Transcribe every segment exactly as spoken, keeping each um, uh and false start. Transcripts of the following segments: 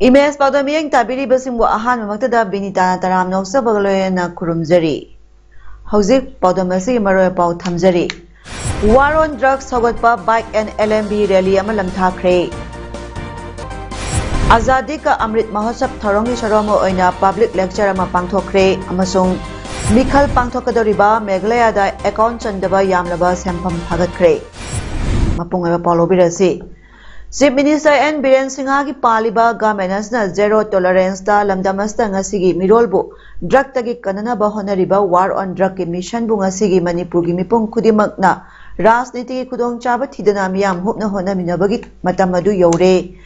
Image ꯄꯥꯎꯗꯝ ꯃꯤꯠꯌꯦꯡ ꯇꯥꯕꯤꯔꯤꯕꯁꯤꯡꯕꯨ ꯑꯍꯥꯟꯕꯃꯛꯇꯗ ꯕꯤꯅꯤꯇꯥꯅ ꯇꯔꯥꯝꯅ ꯑꯣꯛꯆꯕꯒ ꯂꯣꯏꯅꯅ ꯈꯨꯔꯨꯝꯖꯔꯤ꯫ ꯍꯧꯖꯤꯛ ꯄꯥꯎꯗꯝ ꯑꯁꯤꯒꯤ ꯃꯔꯨꯑꯣꯏꯕ ꯄꯥꯎ ꯊꯝꯖꯔꯤ꯫ War on Drugs ꯁꯧꯒꯠꯄ bike and L M B rally ꯑꯃ ꯂꯝꯊꯥꯈ꯭ꯔꯦ꯫ ꯑꯖꯥꯗꯤ ꯀꯥ ꯑꯃ꯭ꯔꯤꯠ ꯃꯍꯣꯠꯁꯕ ꯊꯧꯔꯝꯒꯤ ꯁꯔꯨꯛ ꯑꯃ ꯑꯣꯏꯅ public lecture ꯑꯃ ꯄꯥꯡꯊꯣꯛꯈ꯭ꯔꯦ ꯑꯃꯁꯨꯡ ꯃꯤꯈꯜ ꯄꯥꯡꯊꯣꯛꯀꯗꯧꯔꯤꯕ ꯃꯦꯘꯥꯂꯌꯥꯗ account ꯆꯟꯗꯕ ꯌꯥꯝꯂꯕ ꯁꯦꯟꯐꯝ ꯐꯥꯒꯠꯈ꯭ꯔꯦ꯫ ꯃꯄꯨꯡ ꯑꯣꯏꯕ ꯄꯥꯎ ꯂꯧꯕꯤꯔꯁꯤ꯫ Chief Minister N ꯕꯤꯔꯦꯟ ꯁꯤꯡꯍꯒꯤ ꯄꯥꯜꯂꯤꯕ government ꯑꯁꯤꯅ zero tolerance ꯇ ꯂꯝꯗꯝ ꯑꯁꯤꯗ ꯉꯁꯤꯒꯤ ꯃꯤꯔꯣꯜꯕꯨ drug ꯇꯒꯤ ꯀꯟꯅꯅꯕ ꯍꯣꯠꯅꯔꯤꯕ war on drug ꯀꯤ mission ꯕꯨ ꯉꯁꯤꯒꯤ ꯃꯅꯤꯄꯨꯔꯒꯤ ꯃꯤꯄꯨꯝ ꯈꯨꯗꯤꯡꯃꯛꯅ ꯔꯥꯖꯅꯤꯇꯤꯒꯤ ꯈꯨꯗꯣꯡꯆꯥꯕ ꯊꯤꯗꯅ ꯃꯤꯌꯥꯝ ꯍꯨꯞꯅ ꯍꯣꯠꯅꯃꯤꯟꯅꯕꯒꯤ ꯃꯇꯝ ꯑꯗꯨ ꯌꯧꯔꯦ꯫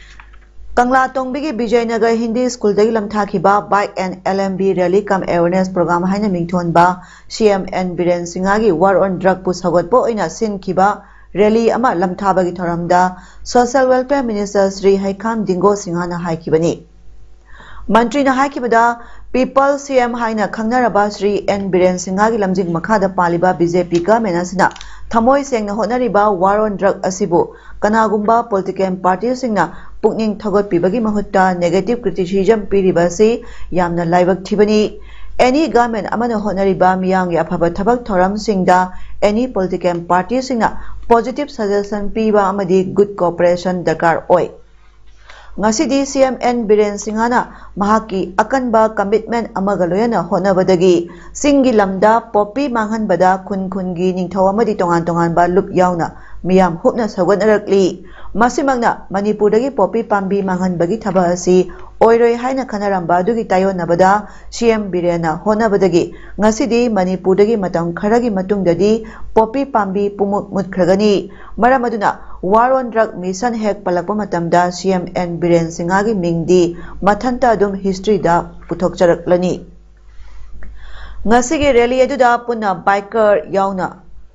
ꯀꯪꯂꯥ ꯇꯣꯡꯕꯤꯒꯤ ꯕꯤꯖꯌꯅꯒꯔ ꯍꯤꯟꯗꯤ ꯁ꯭ꯀꯨꯜꯗꯒꯤ ꯂꯝꯊꯥꯈꯤꯕ bike and L M B rally cum awareness program ꯍꯥꯏꯅ ꯃꯤꯡꯊꯣꯟꯕ C M N Biren ꯁꯤꯡꯍꯒꯤ war on drug ꯄꯨ ꯁꯧꯒꯠꯄ ꯑꯣꯏꯅ ꯁꯤꯟꯈꯤꯕ rally ꯑꯃ ꯂꯝꯊꯥꯕꯒꯤ ꯊꯧꯔꯝꯗ Social Welfare Minister ꯁ꯭ꯔꯤ ꯍꯩꯈꯥꯝ ꯗꯤꯡꯒꯣ ꯁꯤꯡꯍꯅ ꯍꯥꯏꯈꯤꯕꯅꯤ꯫ ꯃꯟꯇ꯭ꯔꯤꯅ ꯍꯥꯏꯈꯤꯕꯗ, People C M ꯍꯥꯏꯅ ꯈꯪꯅꯔꯕ ꯁ꯭ꯔꯤ ꯑꯦꯟ ꯕꯤꯔꯦꯟ ꯁꯤꯡꯍꯒꯤ ꯂꯝꯖꯤꯡ ꯃꯈꯥꯗ ꯄꯥꯜꯂꯤꯕ B J P government ꯑꯁꯤꯅ ꯊꯃꯣꯏ ꯁꯦꯡꯅ ꯍꯣꯠꯅꯔꯤꯕ war on drug ꯑꯁꯤꯕꯨ ꯀꯅꯥꯒꯨꯝꯕ political party ꯁꯤꯡꯅ ꯄꯨꯛꯅꯤꯡ ꯊꯧꯒꯠꯄꯤꯕꯒꯤ ꯃꯍꯨꯠꯇ negative criticism ꯄꯤꯔꯤꯕ ꯑꯁꯤ ꯌꯥꯝꯅ ꯂꯥꯏꯕꯛ ꯊꯤꯕꯅꯤ꯫ Any government ꯑꯃꯅ ꯍꯣꯠꯅꯔꯤꯕ ꯃꯤꯌꯥꯝꯒꯤ ꯑꯐꯕ ꯊꯕꯛ ꯊꯧꯔꯝꯁꯤꯡꯗ any political party ꯁꯤꯡꯅ positive suggestion ꯄꯤꯕ ꯑꯃꯗꯤ good cooperation ꯗꯔꯀꯥꯔ ꯑꯣꯏ꯫ ꯉꯁꯤꯗꯤ C M N ꯕꯤꯔꯦꯟ ꯁꯤꯡꯍꯅ ꯃꯍꯥꯛꯀꯤ ꯑꯀꯟꯕ commitment ꯑꯃꯒ ꯂꯣꯏꯅꯅ ꯍꯣꯠꯅꯕꯗꯒꯤ ꯆꯤꯡꯒꯤ ꯂꯝꯗ poppy ꯃꯥꯡꯍꯟꯕꯗ ꯈꯨꯟ ꯈꯨꯟꯒꯤ ꯅꯤꯡꯊꯧ ꯑꯃꯗꯤ ꯇꯣꯉꯥꯟ ꯇꯣꯉꯥꯟꯕ ꯂꯨꯞ ꯌꯥꯎꯅ ꯃꯤꯌꯥꯝ ꯍꯨꯞꯅ ꯁꯧꯒꯠꯅꯔꯛꯂꯤ꯫ ꯃꯁꯤꯃꯛꯅ ꯃꯅꯤꯄꯨꯔꯗꯒꯤ poppy ꯄꯥꯝꯕꯤ ꯃꯥꯡꯍꯟꯕꯒꯤ ꯊꯕꯛ ꯑꯁꯤ ꯑꯣꯏꯔꯣꯏ ꯍꯥꯏꯅ ꯈꯟꯅꯔꯝꯕ ꯑꯗꯨꯒꯤ ꯇꯥꯏꯑꯣꯟꯅꯕꯗ C M ꯕꯤꯔꯦꯟꯅ ꯍꯣꯠꯅꯕꯗꯒꯤ ꯉꯁꯤꯗꯤ ꯃꯅꯤꯄꯨꯔꯗꯒꯤ ꯃꯇꯝ ꯈꯔꯒꯤ ꯃꯇꯨꯡꯗꯗꯤ poppy ꯄꯥꯝꯕꯤ ꯄꯨꯡꯃꯨꯠ ꯃꯨꯠꯈ꯭ꯔꯒꯅꯤ꯫ ꯃꯔꯝ ꯑꯗꯨꯅ War on Drug Mission ꯍꯦꯛ ꯄꯜꯂꯛꯄ ꯃꯇꯝꯗ ꯁꯤ ꯑꯦꯝ ꯑꯦꯟ ꯕꯤꯔꯦꯟ ꯁꯤꯡꯍꯒꯤ ꯃꯤꯡꯗꯤ ꯃꯊꯟꯇ ꯑꯗꯨꯝ historyꯗ ꯄꯨꯊꯣꯛꯆꯔꯛꯂꯅꯤ꯫ ꯉꯁꯤꯒꯤ rally ꯑꯗꯨꯗ ꯄꯨꯟꯅ biker ꯌꯥꯎꯅ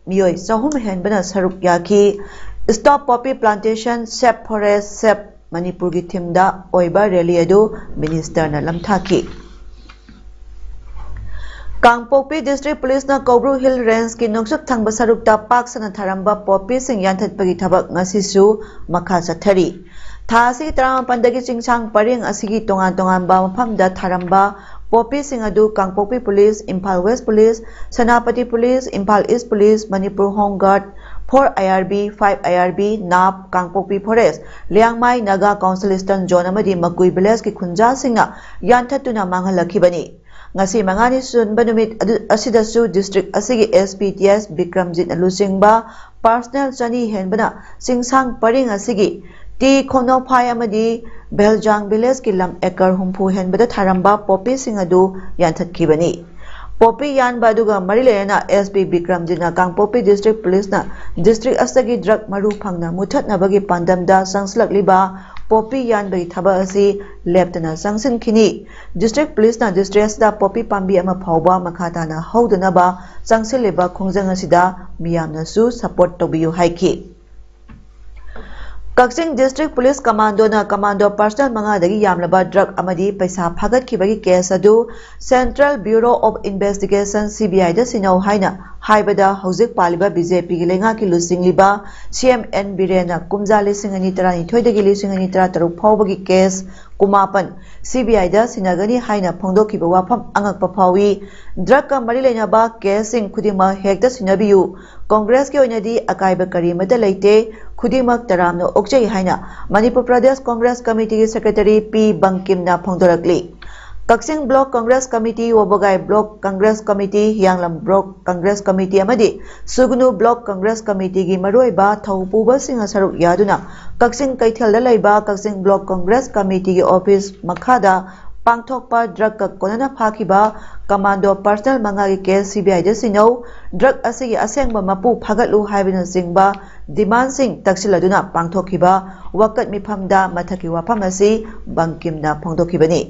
ꯃꯤꯑꯣꯏ ꯆꯍꯨꯝ ꯍꯦꯟꯕꯅ ꯁꯔꯨꯛ ꯌꯥꯈꯤ꯫ Stop Poppy Plantation, Save Forest, Save ꯃꯅꯤꯄꯨꯔꯒꯤ themeꯗ ꯑꯣꯏꯕ rally ꯑꯗꯨ ministerꯅ ꯂꯝꯊꯥꯈꯤ꯫ ꯀꯥꯡꯄꯣꯛꯄꯤ District Policeꯅ ꯀꯧꯕ꯭ꯔꯨ Hill Rangeꯀꯤ ꯅꯣꯡꯆꯨꯞ ꯊꯪꯕ ꯁꯔꯨꯛꯇ ꯄꯥꯛ ꯁꯟꯅ ꯊꯥꯔꯝꯕ poppyꯁꯤꯡ ꯌꯥꯟꯊꯠꯄꯒꯤ ꯊꯕꯛ ꯉꯁꯤꯁꯨ ꯃꯈꯥ ꯆꯠꯊꯔꯤ꯫ ꯊꯥ ꯑꯁꯤꯒꯤ ꯇꯔꯥꯃꯥꯄꯟꯗꯒꯤ ꯆꯤꯡꯁꯥꯡ ꯄꯔꯤꯡ ꯑꯁꯤꯒꯤ ꯇꯣꯉꯥꯟ ꯇꯣꯉꯥꯟꯕ ꯃꯐꯝꯗ ꯊꯥꯔꯝꯕ poppyꯁꯤꯡ ꯑꯗꯨ ꯀꯥꯡꯄꯣꯛꯄꯤ Police, Imphal West Police, Senapati Police, Imphal East Police, Manipur Home Guard, four IRB, five IRB, NAP, ꯀꯥꯡꯄꯣꯛꯄꯤ Forest, Liangmai Naga Council Eastern Zone ꯑꯃꯗꯤ ꯃꯀꯨꯏ Villageꯀꯤ ꯈꯨꯟꯖꯥꯁꯤꯡꯅ ꯌꯥꯟꯊꯠꯇꯨꯅ ꯃꯥꯡꯍꯜꯂꯛꯈꯤꯕꯅꯤ꯫ ꯉꯁꯤ ꯃꯉꯥꯅꯤ ꯁꯨꯟꯕ ꯅꯨꯃꯤꯠ ꯑꯗꯨ, ꯑꯁꯤꯗꯁꯨ district ꯑꯁꯤꯒꯤ SP ꯇꯤ ꯑꯦꯁ ꯕꯤꯀ꯭ꯔꯝꯖꯤꯠꯅ ꯂꯨꯆꯤꯡꯕ personnel ꯆꯅꯤ ꯍꯦꯟꯕꯅ ꯆꯤꯡꯁꯥꯡ ꯄꯔꯤꯡ ꯑꯁꯤꯒꯤ ꯇꯤ ꯈꯣꯡꯅꯧꯐꯥꯏ ꯑꯃꯗꯤ ꯚꯦꯜꯖꯥꯡ Villageꯀꯤ ꯂꯝ acre ꯍꯨꯝꯐꯨ ꯍꯦꯟꯕꯗ ꯊꯥꯔꯝꯕ poppyꯁꯤꯡ ꯑꯗꯨ ꯌꯥꯟꯊꯠꯈꯤꯕꯅꯤ꯫ Poppy ꯌꯥꯟꯕ ꯑꯗꯨꯒ ꯃꯔꯤ ꯂꯩꯅꯅ SP ꯕꯤꯀ꯭ꯔꯝꯖꯤꯠꯅ ꯀꯥꯡꯄꯣꯛꯄꯤ District Policeꯅ district ꯑꯁꯤꯗꯒꯤ drug ꯃꯔꯨ ꯐꯪꯅ ꯃꯨꯊꯠꯅꯕꯒꯤ ꯄꯥꯟꯗꯝꯗ ꯆꯪꯁꯤꯜꯂꯛꯂꯤꯕ poppy ꯌꯥꯟꯕꯒꯤ ꯊꯕꯛ ꯑꯁꯤ ꯂꯦꯞꯇꯅ ꯆꯪꯁꯤꯟꯈꯤꯅꯤ꯫ District Policeꯅ district ꯑꯁꯤꯗ poppy ꯄꯥꯝꯕꯤ ꯑꯃ ꯐꯥꯎꯕ ꯃꯈꯥ ꯇꯥꯅ ꯍꯧꯗꯅꯕ ꯆꯪꯁꯤꯜꯂꯤꯕ ꯈꯣꯡꯖꯪ ꯑꯁꯤꯗ ꯃꯤꯌꯥꯝꯅꯁꯨ support ꯇꯧꯕꯤꯌꯨ ꯍꯥꯏꯈꯤ꯫ ꯀꯛꯆꯤꯡ District Police Commandoꯅ commando personnel ꯃꯉꯥꯗꯒꯤ ꯌꯥꯝꯂꯕ drug ꯑꯃꯗꯤ ꯄꯩꯁꯥ ꯐꯥꯒꯠꯈꯤꯕꯒꯤ case ꯑꯗꯨ Central Bureau of Investigation, CBIꯗ ꯁꯤꯟꯅꯧ ꯍꯥꯏꯅ ꯍꯥꯏꯕꯗ, ꯍꯧꯖꯤꯛ ꯄꯥꯜꯂꯤꯕ BJPꯒꯤ ꯂꯩꯉꯥꯛꯀꯤ ꯂꯨꯆꯤꯡꯂꯤꯕ ꯁꯤ ꯑꯦꯝ ꯑꯦꯟ ꯕꯤꯔꯦꯟꯅ ꯀꯨꯝꯖꯥ ꯂꯤꯁꯤꯡ ꯑꯅꯤ ꯇꯔꯥꯅꯤꯊꯣꯏꯗꯒꯤ ꯂꯤꯁꯤꯡ ꯑꯅꯤ ꯇꯔꯥꯇꯔꯨꯛ ꯐꯥꯎꯕꯒꯤ case ꯀꯨꯟꯃꯥꯄꯟ CBIꯗ ꯁꯤꯟꯅꯒꯅꯤ ꯍꯥꯏꯅ ꯐꯣꯡꯗꯣꯛꯈꯤꯕ ꯋꯥꯐꯝ ꯑꯉꯛꯄ ꯐꯥꯎꯏ꯫ Drugꯀ ꯃꯔꯤ ꯂꯩꯅꯕ caseꯁꯤꯡ ꯈꯨꯗꯤꯡꯃꯛ ꯍꯦꯛꯇ ꯁꯤꯟꯅꯕꯤꯌꯨ꯫ Congressꯀꯤ ꯑꯣꯏꯅꯗꯤ ꯑꯀꯥꯏꯕ ꯀꯔꯤꯃꯠꯇ ꯂꯩꯇꯦ꯫ ꯈꯨꯗꯤꯡꯃꯛ ꯇꯔꯥꯝꯅ ꯑꯣꯛꯆꯩ ꯍꯥꯏꯅ ꯃꯅꯤꯄꯨꯔ ꯄ꯭ꯔꯗꯦꯁ Congress Committeeꯒꯤ Secretary ꯄꯤ ꯕꯪꯀꯤꯝꯅ ꯐꯣꯡꯗꯣꯔꯛꯂꯤ꯫ ꯀꯛꯆꯤꯡ Block Congress Committee, ꯋꯥꯕꯒꯥꯏ Block Congress Committee, ꯍꯤꯌꯥꯡꯂꯝ Block Congress Committee ꯑꯃꯗꯤ ꯁꯨꯒꯅꯨ Block Congress Committeeꯒꯤ ꯃꯔꯨꯑꯣꯏꯕ ꯊꯧ ꯄꯨꯕꯁꯤꯡꯅ ꯁꯔꯨꯛ ꯌꯥꯗꯨꯅ ꯀꯛꯆꯤꯡ ꯀꯩꯊꯦꯜꯗ ꯂꯩꯕ ꯀꯛꯆꯤꯡ Block Congress Committeeꯒꯤ office ꯃꯈꯥꯗ ꯄꯥꯡꯊꯣꯛꯄ ꯗ꯭ꯔꯒꯀ ꯀꯣꯟꯅꯅ ꯐꯥꯈꯤꯕ ꯀꯃꯥꯟꯗꯣ ꯄꯔꯁꯅꯦꯜ ꯃꯉꯥꯒꯤ ꯀꯦꯁ ꯁꯤꯕꯤꯑꯥꯏꯗ ꯁꯤꯟꯅꯧ, ꯗ꯭ꯔꯒ ꯑꯁꯤꯒꯤ ꯑꯁꯦꯡꯕ ꯃꯄꯨ ꯐꯥꯒꯠꯂꯨ ꯍꯥꯏꯕꯅꯆꯤꯡꯕ ꯗꯤꯃꯥꯟꯁꯤꯡ ꯇꯛꯁꯤꯜꯂꯗꯨꯅ ꯄꯥꯡꯊꯣꯛꯈꯤꯕ ꯋꯥꯀꯠ ꯃꯤꯐꯝꯗ ꯃꯊꯛꯀꯤ ꯋꯥꯐꯝ ꯑꯁꯤ ꯕꯪꯀꯤꯝꯅ ꯐꯣꯡꯗꯣꯛꯈꯤꯕꯅꯤ꯫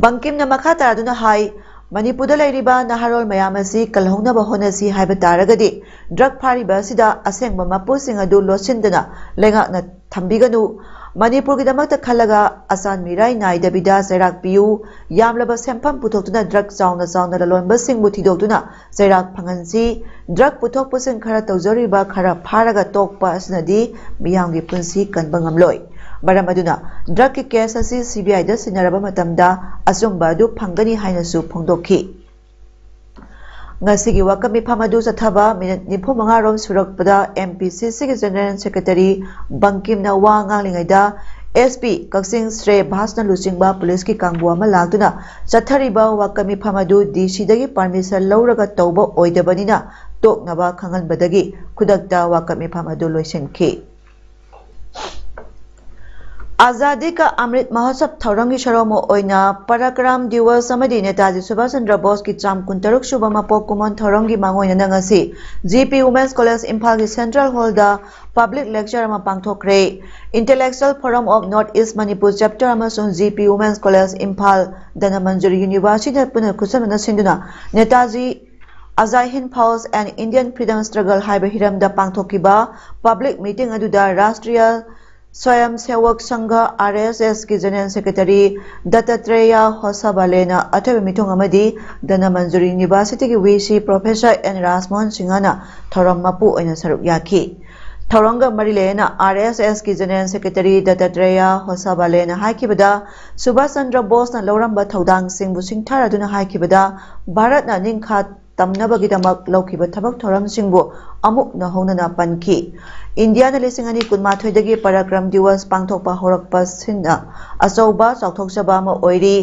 ꯕꯪꯀꯤꯝꯅ ꯃꯈꯥ ꯇꯥꯗꯨꯅ ꯍꯥꯏ, ꯃꯅꯤꯄꯨꯔꯗ ꯂꯩꯔꯤꯕ ꯅꯍꯥꯔꯣꯜ ꯃꯌꯥꯝ ꯑꯁꯤ ꯀꯜꯍꯧꯅꯕ ꯍꯣꯠꯅꯁꯤ ꯍꯥꯏꯕ ꯇꯥꯔꯒꯗꯤ ꯗ꯭ꯔꯒ ꯐꯥꯔꯤꯕ ꯑꯁꯤꯗ ꯑꯁꯦꯡꯕ ꯃꯄꯨꯁꯤꯡ ꯑꯗꯨ ꯂꯣꯠꯁꯤꯟꯗꯅ ꯂꯩꯉꯥꯛꯅ ꯊꯝꯕꯤꯒꯅꯨ꯫ ꯃꯅꯤꯄꯨꯔꯒꯤꯗꯃꯛꯇ ꯈꯜꯂꯒ ꯑꯆꯥꯟ ꯃꯤꯔꯥꯏ ꯅꯥꯏꯗꯕꯤꯗ ꯆꯩꯔꯥꯛ ꯄꯤꯌꯨ꯫ ꯌꯥꯝꯂꯕ ꯁꯦꯟꯐꯝ ꯄꯨꯊꯣꯛꯇꯨꯅ ꯗ꯭ꯔꯒ ꯆꯥꯎꯅ ꯆꯥꯎꯅ ꯂꯂꯣꯟꯕꯁꯤꯡꯕꯨ ꯊꯤꯗꯣꯛꯇꯨꯅ ꯆꯩꯔꯥꯛ ꯐꯪꯍꯟꯁꯤ꯫ ꯗ꯭ꯔꯒ ꯄꯨꯊꯣꯛ ꯄꯨꯁꯤꯟ ꯈꯔ ꯇꯧꯖꯔꯤꯕ ꯈꯔ ꯐꯥꯔꯒ ꯇꯣꯛꯄ ꯑꯁꯤꯅꯗꯤ ꯃꯤꯌꯥꯝꯒꯤ ꯄꯨꯟꯁꯤ ꯀꯟꯕ ꯉꯝꯂꯣꯏ꯫ ꯃꯔꯝ ꯑꯗꯨꯅ ꯗ꯭ꯔꯒꯀꯤ ꯀꯦꯁ ꯑꯁꯤ ꯁꯤꯕꯤꯑꯥꯏꯗ ꯁꯤꯟꯅꯔꯕ ꯃꯇꯝꯗ ꯑꯆꯨꯝꯕ ꯑꯗꯨ ꯐꯪꯒꯅꯤ ꯍꯥꯏꯅꯁꯨ ꯐꯣꯡꯗꯣꯛꯈꯤ꯫ ꯉꯁꯤꯒꯤ ꯋꯥꯀꯠ ꯃꯤꯐꯝ ꯑꯗꯨ ꯆꯠꯊꯕ ꯃꯤꯅꯤꯠ ꯅꯤꯐꯨ ꯃꯉꯥ ꯔꯣꯝ ꯁꯨꯔꯛꯄꯗ ꯑꯦꯝ ꯄꯤ ꯁꯤ ꯁꯤꯒꯤ ꯖꯦꯅꯔꯦꯜ ꯁꯦꯀ꯭ꯔꯦꯇꯔꯤ ꯕꯪꯀꯤꯝꯅ ꯋꯥ ꯉꯥꯡꯂꯤꯉꯩꯗ, ꯑꯦꯁ ꯄꯤ ꯀꯛꯆꯤꯡ ꯁ꯭ꯔꯦ ꯚꯥꯁꯅ ꯂꯨꯆꯤꯡꯕ ꯄꯨꯂꯤꯁꯀꯤ ꯀꯥꯡꯕꯨ ꯑꯃ ꯂꯥꯛꯇꯨꯅ ꯆꯠꯊꯔꯤꯕ ꯋꯥꯀꯠ ꯃꯤꯐꯝ ꯑꯗꯨ ꯗꯤ ꯁꯤꯗꯒꯤ ꯄꯥꯔꯃꯤꯁꯟ ꯂꯧꯔꯒ ꯇꯧꯕ ꯑꯣꯏꯗꯕꯅꯤꯅ ꯇꯣꯛꯅꯕ ꯈꯪꯍꯟꯕꯗꯒꯤ ꯈꯨꯗꯛꯇ ꯋꯥꯀꯠ ꯃꯤꯐꯝ ꯑꯗꯨ ꯂꯣꯏꯁꯤꯟꯈꯤ꯫ ꯑꯖꯥꯗꯤ ꯀꯥ ꯑꯃ꯭ꯔꯤꯠ ꯃꯍꯣꯠꯁꯕ ꯊꯧꯔꯝꯒꯤ ꯁꯔꯨꯛ ꯑꯃ ꯑꯣꯏꯅ ꯄꯔꯥꯀ꯭ꯔꯥꯝ ꯗꯤꯋꯁ ꯑꯃꯗꯤ ꯅꯦꯇꯥꯖꯤ ꯁꯨꯚꯥꯁ ꯆꯟꯗ꯭ꯔ ꯕꯣꯁꯀꯤ ꯆꯥꯝ ꯀꯨꯟꯇꯔꯨꯛ ꯁꯨꯕ ꯃꯄꯣꯛ ꯀꯨꯝꯑꯣꯟ ꯊꯧꯔꯝꯒꯤ ꯃꯥꯡꯑꯣꯏꯅꯅ ꯉꯁꯤ ꯖꯤ ꯄꯤ ꯋꯨꯃꯦꯟꯁ ꯀꯣꯂꯦꯖ ꯏꯝꯐꯥꯜꯒꯤ ꯁꯦꯟꯇ꯭ꯔꯦꯜ ꯍꯣꯜꯗ ꯄꯕ꯭ꯂꯤꯛ ꯂꯦꯛꯆꯔ ꯑꯃ ꯄꯥꯡꯊꯣꯛꯈ꯭ꯔꯦ꯫ Intellectual Forum of North East Manipur Chapter ꯑꯃꯁꯨꯡ G P women's college Imphal, Dhanamanjuri ꯌꯨꯅꯤꯚꯔꯁꯤꯇꯤꯅ ꯄꯨꯟꯅ ꯈꯨꯠꯁꯝꯅꯅ ꯁꯤꯟꯗꯨꯅ ꯅꯦꯇꯥꯖꯤ ꯑꯖꯥꯏ ꯍꯤꯟꯗ ꯐꯥꯎꯖ and Indian Freedom Struggle ꯍꯥꯏꯕ ꯍꯤꯔꯝꯗ ꯄꯥꯡꯊꯣꯛꯈꯤꯕ ꯄꯕ꯭ꯂꯤꯛ ꯃꯤꯇꯤꯡ ꯑꯗꯨꯗ ꯔꯥꯁꯇ꯭ꯔꯤꯌꯥ ꯁ꯭ꯋꯌꯝ ꯁꯦꯋꯛ ꯁꯪꯘ, ꯑꯥꯔ ꯑꯦꯁ ꯑꯦꯁꯀꯤ ꯖꯦꯅꯔꯦꯜ ꯁꯦꯀ꯭ꯔꯦꯇꯔꯤ ꯗꯠꯇꯥꯇ꯭ꯔꯦꯌꯥ ꯍꯣꯁꯥꯕꯥꯂꯦꯅ ꯑꯊꯣꯏꯕ ꯃꯤꯊꯨꯡ ꯑꯃꯗꯤ ꯙꯅꯃꯟꯖꯨꯔꯤ ꯌꯨꯅꯤꯚꯔꯁꯤꯇꯤꯒꯤ ꯚꯤ ꯁꯤ ꯄ꯭ꯔꯣꯐꯦꯁꯔ ꯑꯦꯟ ꯔꯥꯖꯃꯣꯍꯟ ꯁꯤꯡꯍꯅ ꯊꯧꯔꯝ ꯃꯄꯨ ꯑꯣꯏꯅ ꯁꯔꯨꯛ ꯌꯥꯈꯤ꯫ ꯊꯧꯔꯝꯒ ꯃꯔꯤ ꯂꯩꯅꯅ ꯑꯥꯔ ꯑꯦꯁ ꯑꯦꯁꯀꯤ ꯖꯦꯅꯔꯦꯜ ꯁꯦꯀ꯭ꯔꯦꯇꯔꯤ ꯗꯠꯇꯥꯇ꯭ꯔꯦꯌꯥ ꯍꯣꯁꯥꯕꯥꯂꯦꯅ ꯍꯥꯏꯈꯤꯕꯗ, ꯁꯨꯚꯥꯁ ꯆꯟꯗ꯭ꯔ ꯕꯣꯁꯅ ꯂꯧꯔꯝꯕ ꯊꯧꯗꯥꯡꯁꯤꯡꯕꯨ ꯁꯤꯡꯊꯥꯔꯗꯨꯅ ꯍꯥꯏꯈꯤꯕꯗ, ꯚꯥꯔꯠꯅ ꯅꯤꯡꯈꯥ ꯇꯝꯅꯕꯒꯤꯗꯃꯛ ꯂꯧꯈꯤꯕ ꯊꯕꯛ ꯊꯧꯔꯝꯁꯤꯡꯕꯨ ꯑꯃꯨꯛ ꯅꯧꯍꯧꯅꯅ ꯄꯟꯈꯤ꯫ ꯏꯟꯗꯤꯌꯥꯅ ꯂꯤꯁꯤꯡ ꯑꯅꯤ ꯀꯨꯟꯃꯥꯊꯣꯏꯗꯒꯤ ꯄꯔꯥꯀ꯭ꯔꯝ ꯗꯤꯋꯁ ꯄꯥꯡꯊꯣꯛꯄ ꯍꯧꯔꯛꯄꯁꯤꯅ ꯑꯆꯧꯕ ꯆꯥꯎꯊꯣꯛꯆꯕ ꯑꯃ ꯑꯣꯏꯔꯤ꯫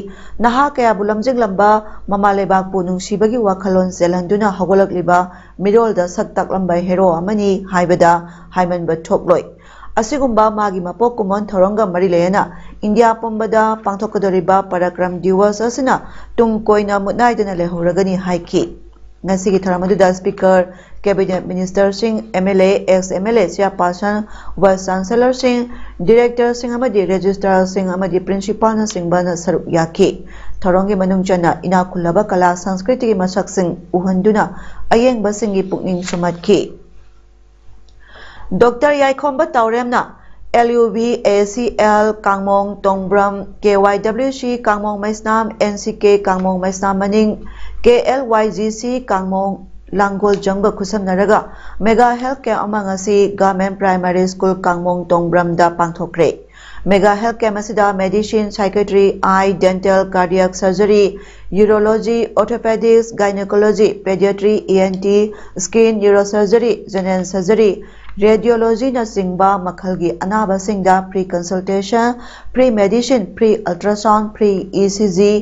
ꯅꯍꯥ ꯀꯌꯥꯕꯨ ꯂꯝꯖꯤꯡꯂꯝꯕ, ꯃꯃꯥ ꯂꯩꯕꯥꯛꯄꯨ ꯅꯨꯡꯁꯤꯕꯒꯤ ꯋꯥꯈꯜꯂꯣꯟ ꯆꯦꯜꯍꯟꯗꯨꯅ ꯍꯧꯒꯠꯂꯛꯂꯤꯕ ꯃꯤꯔꯣꯜꯗ ꯁꯛ ꯇꯥꯛꯂꯝꯕ ꯍꯦꯔꯣ ꯑꯃꯅꯤ ꯍꯥꯏꯕꯗ ꯍꯥꯏꯃꯟꯕ ꯊꯣꯛꯂꯣꯏ꯫ ꯑꯁꯤꯒꯨꯝꯕ ꯃꯥꯒꯤ ꯃꯄꯣꯛ ꯀꯨꯝꯑꯣꯟ ꯊꯧꯔꯝꯒ ꯃꯔꯤ ꯂꯩꯅꯅ ꯏꯟꯗꯤꯌꯥ ꯄꯨꯝꯕꯗ ꯄꯥꯡꯊꯣꯛꯀꯗꯧꯔꯤꯕ ꯄꯔꯥꯀ꯭ꯔꯝ ꯗꯤꯋꯁ ꯑꯁꯤꯅ ꯇꯨꯡ ꯀꯣꯏꯅ ꯃꯨꯠꯅꯥꯏꯗꯅ ꯂꯩꯍꯧꯔꯒꯅꯤ ꯍꯥꯏꯈꯤ꯫ ꯉꯁꯤꯒꯤ ꯊꯧꯔꯝ ꯑꯗꯨꯗ ꯁ꯭ꯄꯤꯀꯔ, ꯀꯦꯕꯤꯅꯦꯠ ꯃꯤꯅꯤꯁꯇꯔꯁꯤꯡ, M L A, ex M L A, chairperson, vice ꯆꯥꯟꯁꯦꯂꯔꯁꯤꯡ, ꯗꯤꯔꯦꯛꯇꯔꯁꯤꯡ ꯑꯃꯗꯤ ꯔꯦꯖꯤꯁꯇ꯭ꯔꯥꯔꯁꯤꯡ ꯑꯃꯗꯤ ꯄ꯭ꯔꯤꯟꯁꯤꯄꯥꯜꯅꯆꯤꯡꯕꯅ ꯁꯔꯨꯛ ꯌꯥꯈꯤ꯫ ꯊꯧꯔꯝꯒꯤ ꯃꯅꯨꯡ ꯆꯟꯅ ꯏꯅꯥꯛ ꯈꯨꯜꯂꯕ ꯀꯂꯥ ꯁꯪꯁꯀ꯭ꯔꯤꯇꯤꯒꯤ ꯃꯁꯛꯁꯤꯡ ꯎꯍꯟꯗꯨꯅ ꯑꯌꯦꯡꯕꯁꯤꯡꯒꯤ ꯄꯨꯛꯅꯤꯡ ꯁꯨꯝꯍꯠꯈꯤ꯫ ꯗꯣꯛꯇꯔ ꯌꯥꯏꯈꯣꯝꯕ ꯇꯥꯎꯔꯦꯝꯅ L U V A C L ꯀꯥꯡꯃꯣꯡ Tongbram, K Y W C ꯀꯥꯡꯃꯣꯡ ꯃꯩꯁꯅꯥꯝ, N C K ꯀꯥꯡꯃꯣꯡ Meisnam Maning, K L Y G C ꯀꯥꯡꯃꯣꯡ ꯂꯥꯡꯒꯣꯜ ꯖꯪꯒ ꯈꯨꯠꯁꯝꯅꯔꯒ ꯃꯦꯒꯥ ꯍꯦꯜꯊ ꯀꯦꯝꯞ ꯑꯃ ꯉꯁꯤ ꯒꯚꯔꯟꯃꯦꯟꯠ ꯄ꯭ꯔꯥꯏꯃꯥꯔꯤ ꯁ꯭ꯀꯨꯜ ꯀꯥꯡꯃꯣꯡ ꯇꯣꯡꯕ꯭ꯔꯝꯗ ꯄꯥꯡꯊꯣꯛꯈ꯭ꯔꯦ꯫ ꯃꯦꯒꯥ ꯍꯦꯜꯊ ꯀꯦꯝꯞ ꯑꯁꯤꯗ medicine, psychiatry, eye, dental, cardiac surgery, urology, orthopaedics, gynaecology, paediatry, E N T, skin, neuro surgery, general surgery, ꯔꯦꯗꯤꯑꯣꯂꯣꯖꯤꯅꯆꯤꯡꯕ ꯃꯈꯜꯒꯤ ꯑꯅꯥꯕꯁꯤꯡꯗ free consultation, free medicine, free ultrasound, free E C G,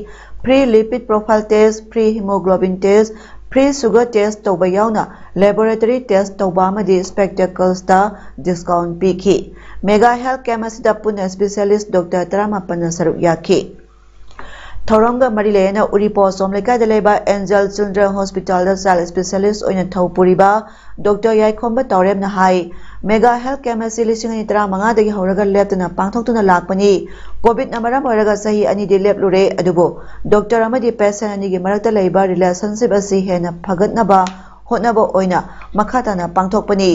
free lipid profile test, free haemoglobin test, free sugar test ꯇꯧꯕ ꯌꯥꯎꯅ laboratory test ꯇꯧꯕ ꯑꯃꯗꯤ ꯁ꯭ꯄꯦꯛꯇꯦꯀꯜꯁꯇ discount ꯄꯤꯈꯤ꯫ Mega health camp ꯑꯁꯤꯗ ꯄꯨꯟꯅ ꯁ꯭ꯄꯦꯁꯤꯌꯦꯂꯤꯁꯠ ꯗꯣꯛꯇꯔ ꯇꯔꯥꯃꯥꯄꯟꯅ ꯁꯔꯨꯛ ꯌꯥꯈꯤ꯫ ꯊꯧꯔꯝꯒ ꯃꯔꯤ ꯂꯩꯅꯅ ꯎꯔꯤꯄꯣꯛ ꯑꯁꯣꯝ ꯂꯩꯀꯥꯏꯗ ꯂꯩꯕ ꯑꯦꯟꯖꯦꯜ ꯆꯤꯜꯗ꯭ꯔꯦꯟ ꯍꯣꯁꯄꯤꯇꯥꯜꯗ ꯆꯥꯏꯜꯗ ꯁ꯭ꯄꯦꯁꯤꯌꯦꯂꯤꯁꯠ ꯑꯣꯏꯅ ꯊꯧ ꯄꯨꯔꯤꯕ ꯗꯣꯛꯇꯔ ꯌꯥꯏꯈꯣꯝꯕ ꯇꯥꯎꯔꯦꯝꯅ ꯍꯥꯏ, ꯃꯦꯒꯥ ꯍꯦꯜꯊ ꯀꯦꯝꯞ ꯑꯁꯤ ꯂꯤꯁꯤꯡ ꯑꯅꯤ ꯇꯔꯥꯃꯉꯥꯗꯒꯤ ꯍꯧꯔꯒ ꯂꯦꯞꯇꯅ ꯄꯥꯡꯊꯣꯛꯇꯨꯅ ꯂꯥꯛꯄꯅꯤ꯫ ꯀꯣꯚꯤꯗꯅ ꯃꯔꯝ ꯑꯣꯏꯔꯒ ꯆꯍꯤ ꯑꯅꯤꯗꯤ ꯂꯦꯞꯂꯨꯔꯦ, ꯑꯗꯨꯕꯨ ꯗꯣꯛꯇꯔ ꯑꯃꯗꯤ ꯄꯦꯁꯦꯟꯠ ꯑꯅꯤꯒꯤ ꯃꯔꯛꯇ ꯂꯩꯕ ꯔꯤꯂꯦꯁꯟꯁꯤꯞ ꯑꯁꯤ ꯍꯦꯟꯅ ꯐꯒꯠꯅꯕ ꯍꯣꯠꯅꯕ ꯑꯣꯏꯅ ꯃꯈꯥ ꯇꯥꯅ ꯄꯥꯡꯊꯣꯛꯄꯅꯤ꯫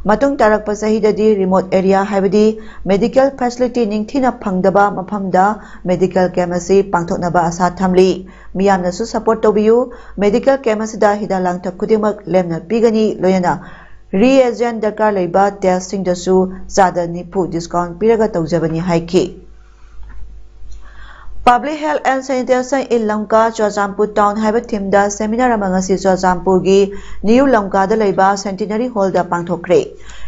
ꯃꯇꯨꯡ ꯇꯥꯔꯛꯄ ꯆꯍꯤꯗꯗꯤ ꯔꯤꯃꯣꯠ ꯑꯦꯔꯤꯌꯥ, ꯍꯥꯏꯕꯗꯤ ꯃꯦꯗꯤꯀꯦꯜ ꯐꯦꯁꯤꯂꯤꯇꯤ ꯅꯤꯡꯊꯤꯅ ꯐꯪꯗꯕ ꯃꯐꯝꯗ ꯃꯦꯗꯤꯀꯦꯜ ꯀꯦꯝꯞ ꯑꯁꯤ ꯄꯥꯡꯊꯣꯛꯅꯕ ꯑꯁꯥ ꯊꯝꯂꯤ꯫ ꯃꯤꯌꯥꯝꯅꯁꯨ ꯁꯄꯣꯔꯠ ꯇꯧꯕꯤꯌꯨ꯫ ꯃꯦꯗꯤꯀꯦꯜ ꯀꯦꯝꯞ ꯑꯁꯤꯗ ꯍꯤꯗꯥꯛ ꯂꯥꯡꯊꯛ ꯈꯨꯗꯤꯡꯃꯛ ꯂꯦꯝꯅ ꯄꯤꯒꯅꯤ, ꯂꯣꯏꯅꯅ ꯔꯤꯑꯦꯖꯦꯟꯠ ꯗꯔꯀꯥꯔ ꯂꯩꯕ ꯇꯦꯁꯁꯤꯡꯗꯁꯨ ꯆꯥꯗ ꯅꯤꯐꯨ ꯗꯤꯁꯀꯥꯎꯟꯠ ꯄꯤꯔꯒ ꯇꯧꯖꯕꯅꯤ ꯍꯥꯏꯈꯤ꯫ Public Health and Sanitation in Lamka, Churachandpur Town ꯍꯥꯏꯕ ꯊꯤꯝꯗ ꯁꯦꯃꯤꯅꯥꯔ ꯑꯃ ꯉꯁꯤ ꯆꯨꯔꯆꯥꯟꯄꯨꯔꯒꯤ ꯅ꯭ꯌꯨ ꯂꯝꯀꯥꯗ ꯂꯩꯕ ꯁꯦꯟꯇꯤꯅꯔꯤ ꯍꯣꯜꯗ ꯄꯥꯡꯊꯣꯛꯈ꯭ꯔꯦ꯫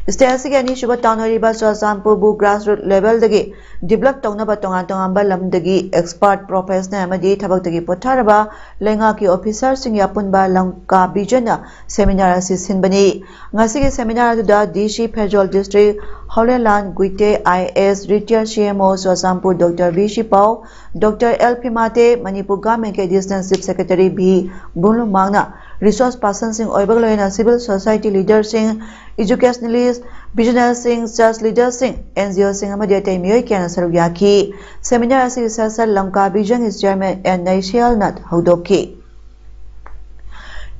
State ꯑꯁꯤꯒꯤ ꯑꯅꯤꯁꯨꯕ town ꯑꯣꯏꯔꯤꯕ ꯆꯨꯔꯆꯥꯟꯄꯨꯔꯕꯨ grassroots levelꯗꯒꯤ develop ꯇꯧꯅꯕ ꯇꯣꯉꯥꯟ ꯇꯣꯉꯥꯟꯕ ꯂꯝꯗꯒꯤ expert, professional ꯑꯃꯗꯤ ꯊꯕꯛꯇꯒꯤ ꯄꯣꯊꯥꯔꯕ ꯂꯩꯉꯥꯛꯀꯤ officerꯁꯤꯡꯒꯤ ꯑꯄꯨꯟꯕ ꯂꯝꯀꯥ visionꯅ seminar ꯑꯁꯤ ꯁꯤꯟꯕꯅꯤ꯫ ꯉꯁꯤꯒꯤ seminar ꯑꯗꯨꯗ DC Pherzawl District Houlianland Guite, IAS, retired CMO Churachandpur Doctor V ꯁꯤꯄꯥꯎ, Doctor L ꯐꯤꯃꯥꯇꯦ, Manipur Governmentꯀꯤ Additional Chief Secretary V ꯕꯨꯡꯂꯨꯃꯥꯡꯅ resource personꯁꯤꯡ ꯑꯣꯏꯕꯒ ꯂꯣꯏꯅꯅ civil society leaderꯁꯤꯡ, educationalist, businessꯁꯤꯡ, church leaderꯁꯤꯡ, NGOꯁꯤꯡ ꯑꯃꯗꯤ ꯑꯇꯩ ꯃꯤꯑꯣꯏ ꯀꯌꯥꯅ ꯁꯔꯨꯛ ꯌꯥꯈꯤ꯫ Seminar ꯑꯁꯤꯒꯤ ꯁꯦꯁꯟ ꯂꯝꯀꯥ visionꯒꯤ chairman N ꯅꯩꯁꯤꯌꯥꯜꯅ ꯍꯧꯗꯣꯛꯈꯤ꯫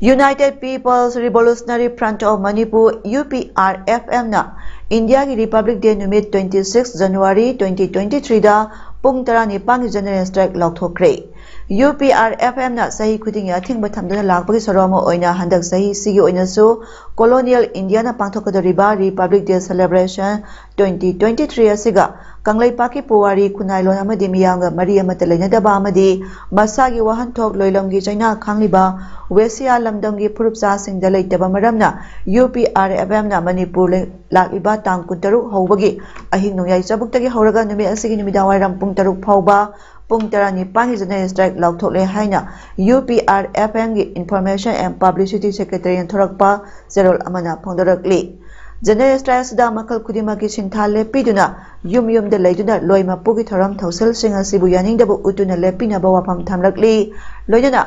United People's Revolutionary Front of Manipur, UPRFMꯅ ꯏꯟꯗꯤꯌꯥꯒꯤ Republic Day ꯅꯨꯃꯤꯠ twenty six January twenty twenty threeꯗ ꯄꯨꯡ ꯇꯔꯥꯅꯤꯄꯥꯟꯒꯤ general strike ꯂꯥꯎꯊꯣꯛꯈ꯭ꯔꯦ꯫ UPRFMꯅ ꯆꯍꯤ ꯈꯨꯗꯤꯡꯒꯤ ꯑꯊꯤꯡꯕ ꯊꯝꯗꯨꯅ ꯂꯥꯛꯄꯒꯤ ꯁꯔꯨꯛ ꯑꯃ ꯑꯣꯏꯅ ꯍꯟꯗꯛ ꯆꯍꯤꯁꯤꯒꯤ ꯑꯣꯏꯅꯁꯨ colonial ꯏꯟꯗꯤꯌꯥꯅ ꯄꯥꯡꯊꯣꯛꯀꯗꯧꯔꯤꯕ Republic Day celebration twenty twenty three ꯑꯁꯤꯒ ꯀꯪꯂꯩꯄꯥꯛꯀꯤ ꯄꯨꯋꯥꯔꯤ, ꯈꯨꯟꯅꯥꯏꯂꯣꯟ ꯑꯃꯗꯤ ꯃꯤꯌꯥꯝꯒ ꯃꯔꯤ ꯑꯃꯠꯇ ꯂꯩꯅꯗꯕ ꯑꯃꯗꯤ ꯃꯁꯥꯒꯤ ꯋꯥꯍꯟꯊꯣꯛ ꯂꯣꯏꯂꯝꯒꯤ ꯆꯩꯅꯥ ꯈꯥꯡꯂꯤꯕ ꯋꯦꯁꯤꯌꯥ ꯂꯝꯗꯝꯒꯤ ꯐꯨꯔꯨꯞ ꯆꯥꯁꯤꯡꯗ ꯂꯩꯇꯕ ꯃꯔꯝꯅ UPRFMꯅ ꯃꯅꯤꯄꯨꯔ ꯂꯩ-, ꯂꯥꯛꯂꯤꯕ ꯇꯥꯡ ꯀꯨꯟꯇꯔꯨꯛ ꯍꯧꯕꯒꯤ ꯑꯍꯤꯡ ꯅꯣꯡꯌꯥꯏ ꯆꯕꯨꯛꯇꯒꯤ ꯍꯧꯔꯒ ꯅꯨꯃꯤꯠ ꯑꯁꯤꯒꯤ ꯅꯨꯃꯤꯗꯥꯡꯋꯥꯏꯔꯝ ꯄꯨꯡ ꯇꯔꯨꯛ ꯐꯥꯎꯕ ꯄꯨꯡ ꯇꯔꯥꯅꯤꯄꯥꯟꯒꯤ general strike ꯂꯥꯎꯊꯣꯛꯂꯦ ꯍꯥꯏꯅ UPRFMꯒꯤ Information and Publicity Secretaryꯅ ꯊꯣꯔꯛꯄ ꯆꯦꯔꯣꯜ ꯑꯃꯅ ꯐꯣꯡꯗꯣꯔꯛꯂꯤ꯫ General strike ꯑꯁꯤꯗ ꯃꯈꯜ ꯈꯨꯗꯤꯡꯃꯛꯀꯤ ꯁꯤꯟꯊꯥ ꯂꯦꯞꯄꯤꯗꯨꯅ ꯌꯨꯝ ꯌꯨꯝꯗ ꯂꯩꯗꯨꯅ ꯂꯣꯏ ꯃꯄꯨꯒꯤ ꯊꯧꯔꯝ ꯊꯧꯁꯤꯜꯁꯤꯡ ꯑꯁꯤꯕꯨ ꯌꯥꯅꯤꯡꯗꯕ ꯎꯠꯇꯨꯅ ꯂꯦꯞꯄꯤꯅꯕ ꯋꯥꯐꯝ ꯊꯝꯂꯛꯂꯤ꯫ ꯂꯣꯏꯅꯅ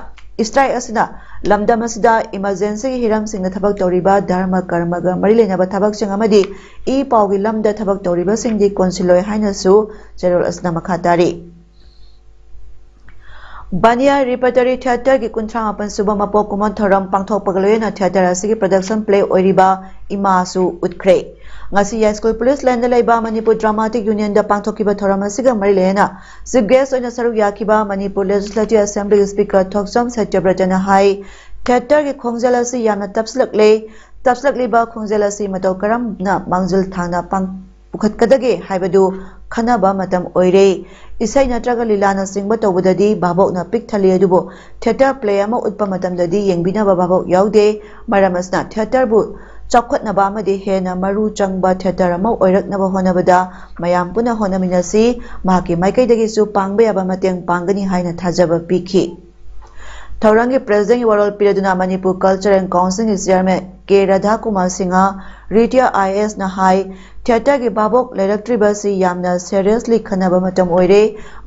strike ꯑꯁꯤꯅ ꯂꯝꯗꯝ ꯑꯁꯤꯗ emergencyꯒꯤ ꯍꯤꯔꯝꯁꯤꯡꯗ ꯊꯕꯛ ꯇꯧꯔꯤꯕ ꯙꯔꯃ ꯀꯔꯃꯒ ꯃꯔꯤ ꯂꯩꯅꯕ ꯊꯕꯛꯁꯤꯡ ꯑꯃꯗꯤ ꯏ ꯄꯥꯎꯒꯤ ꯂꯝꯗ ꯊꯕꯛ ꯇꯧꯔꯤꯕꯁꯤꯡꯗꯤ ꯀꯣꯟꯁꯤꯜꯂꯣꯏ ꯍꯥꯏꯅꯁꯨ ꯆꯦꯔꯣꯜ ꯑꯁꯤꯅ ꯃꯈꯥ ꯇꯥꯔꯤ꯫ ꯕꯥꯅꯤꯌꯥ Repertory Theatreꯒꯤ ꯀꯨꯟꯊ꯭ꯔꯥ ꯃꯥꯄꯟ ꯁꯨꯕ ꯃꯄꯣꯛ ꯀꯨꯝꯑꯣꯟ ꯊꯧꯔꯝ ꯄꯥꯡꯊꯣꯛꯄꯒ ꯂꯣꯏꯅꯅ theatre ꯑꯁꯤꯒꯤ production play ꯑꯣꯏꯔꯤꯕ ꯏꯃꯥꯁꯨ ꯎꯠꯈ꯭ꯔꯦ꯫ ꯉꯁꯤ ꯌꯥꯏꯁ꯭ꯀꯨꯜ police laneꯗ ꯂꯩꯕ Manipur Dramatic Unionꯗ ꯄꯥꯡꯊꯣꯛꯈꯤꯕ ꯊꯧꯔꯝ ꯑꯁꯤꯒ ꯃꯔꯤ ꯂꯩꯅꯅ chief guest ꯑꯣꯏꯅ ꯁꯔꯨꯛ ꯌꯥꯈꯤꯕ Manipur Legislative Assembly Speaker ꯊꯣꯛꯆꯣꯝ ꯁꯇ꯭ꯌꯕ꯭ꯔꯇꯅ ꯍꯥꯏ, theatreꯒꯤ ꯈꯣꯡꯖꯦꯜ ꯑꯁꯤ ꯌꯥꯝꯅ ꯇꯞꯁꯤꯜꯂꯛꯂꯦ꯫ ꯇꯞꯁꯤꯜꯂꯛꯂꯤꯕ ꯈꯣꯡꯖꯦꯜ ꯑꯁꯤ ꯃꯇꯧ ꯀꯔꯝꯅ ꯃꯥꯡꯖꯤꯜ ꯊꯥꯅ ꯄꯥꯡ-, ꯄꯨꯈꯠꯀꯗꯒꯦ ꯍꯥꯏꯕꯗꯨ ꯈꯟꯅꯕ ꯃꯇꯝ ꯑꯣꯏꯔꯦ꯫ ꯏꯁꯩ ꯅꯠꯇ꯭ꯔꯒ ꯂꯤꯂꯥꯅꯆꯤꯡꯕ ꯇꯧꯕꯗꯗꯤ ꯚꯥꯕꯣꯛꯅ ꯄꯤꯛ ꯊꯜꯂꯤ, ꯑꯗꯨꯕꯨ theatre play ꯑꯃ ꯎꯠꯄ ꯃꯇꯝꯗꯗꯤ ꯌꯦꯡꯕꯤꯅꯕ ꯚꯥꯕꯣꯛ ꯌꯥꯎꯗꯦ꯫ ꯃꯔꯝ ꯑꯁꯤꯅ theatreꯕꯨ ꯆꯥꯎꯈꯠꯅꯕ ꯑꯃꯗꯤ ꯍꯦꯟꯅ ꯃꯔꯨ ꯆꯪꯕ ꯊꯤꯌꯦꯇꯔ ꯑꯃ ꯑꯣꯏꯔꯛꯅꯕ ꯍꯣꯠꯅꯕꯗ ꯃꯌꯥꯝ ꯄꯨꯟꯅ ꯍꯣꯠꯅꯃꯤꯟꯅꯁꯤ, ꯃꯍꯥꯛꯀꯤ ꯃꯥꯏꯀꯩꯗꯒꯤꯁꯨ ꯄꯥꯡꯕ ꯌꯥꯕ ꯃꯇꯦꯡ ꯄꯥꯡꯒꯅꯤ ꯍꯥꯏꯅ ꯊꯥꯖꯕ ꯄꯤꯈꯤ꯫ ꯊꯧꯔꯝꯒꯤ ꯄ꯭ꯔꯦꯁꯤꯗꯦꯟꯒꯤ ꯋꯥꯔꯣꯜ ꯄꯤꯔꯗꯨꯅ ꯃꯅꯤꯄꯨꯔ ꯀꯜꯆꯔ ꯑꯦꯟ ꯀꯥꯎꯟꯁꯤꯜꯒꯤ chairman K Radhakumar Singh, retired I A ꯑꯦꯁꯅ ꯍꯥꯏ, ꯊꯤꯌꯦꯇꯔꯒꯤ ꯚꯥꯕꯣꯛ ꯂꯩꯔꯛꯇ꯭ꯔꯤꯕ ꯑꯁꯤ ꯌꯥꯝꯅ ꯁꯦꯔꯤꯌꯁꯂꯤ ꯈꯟꯅꯕ ꯃꯇꯝ ꯑꯣꯏꯔꯦ꯫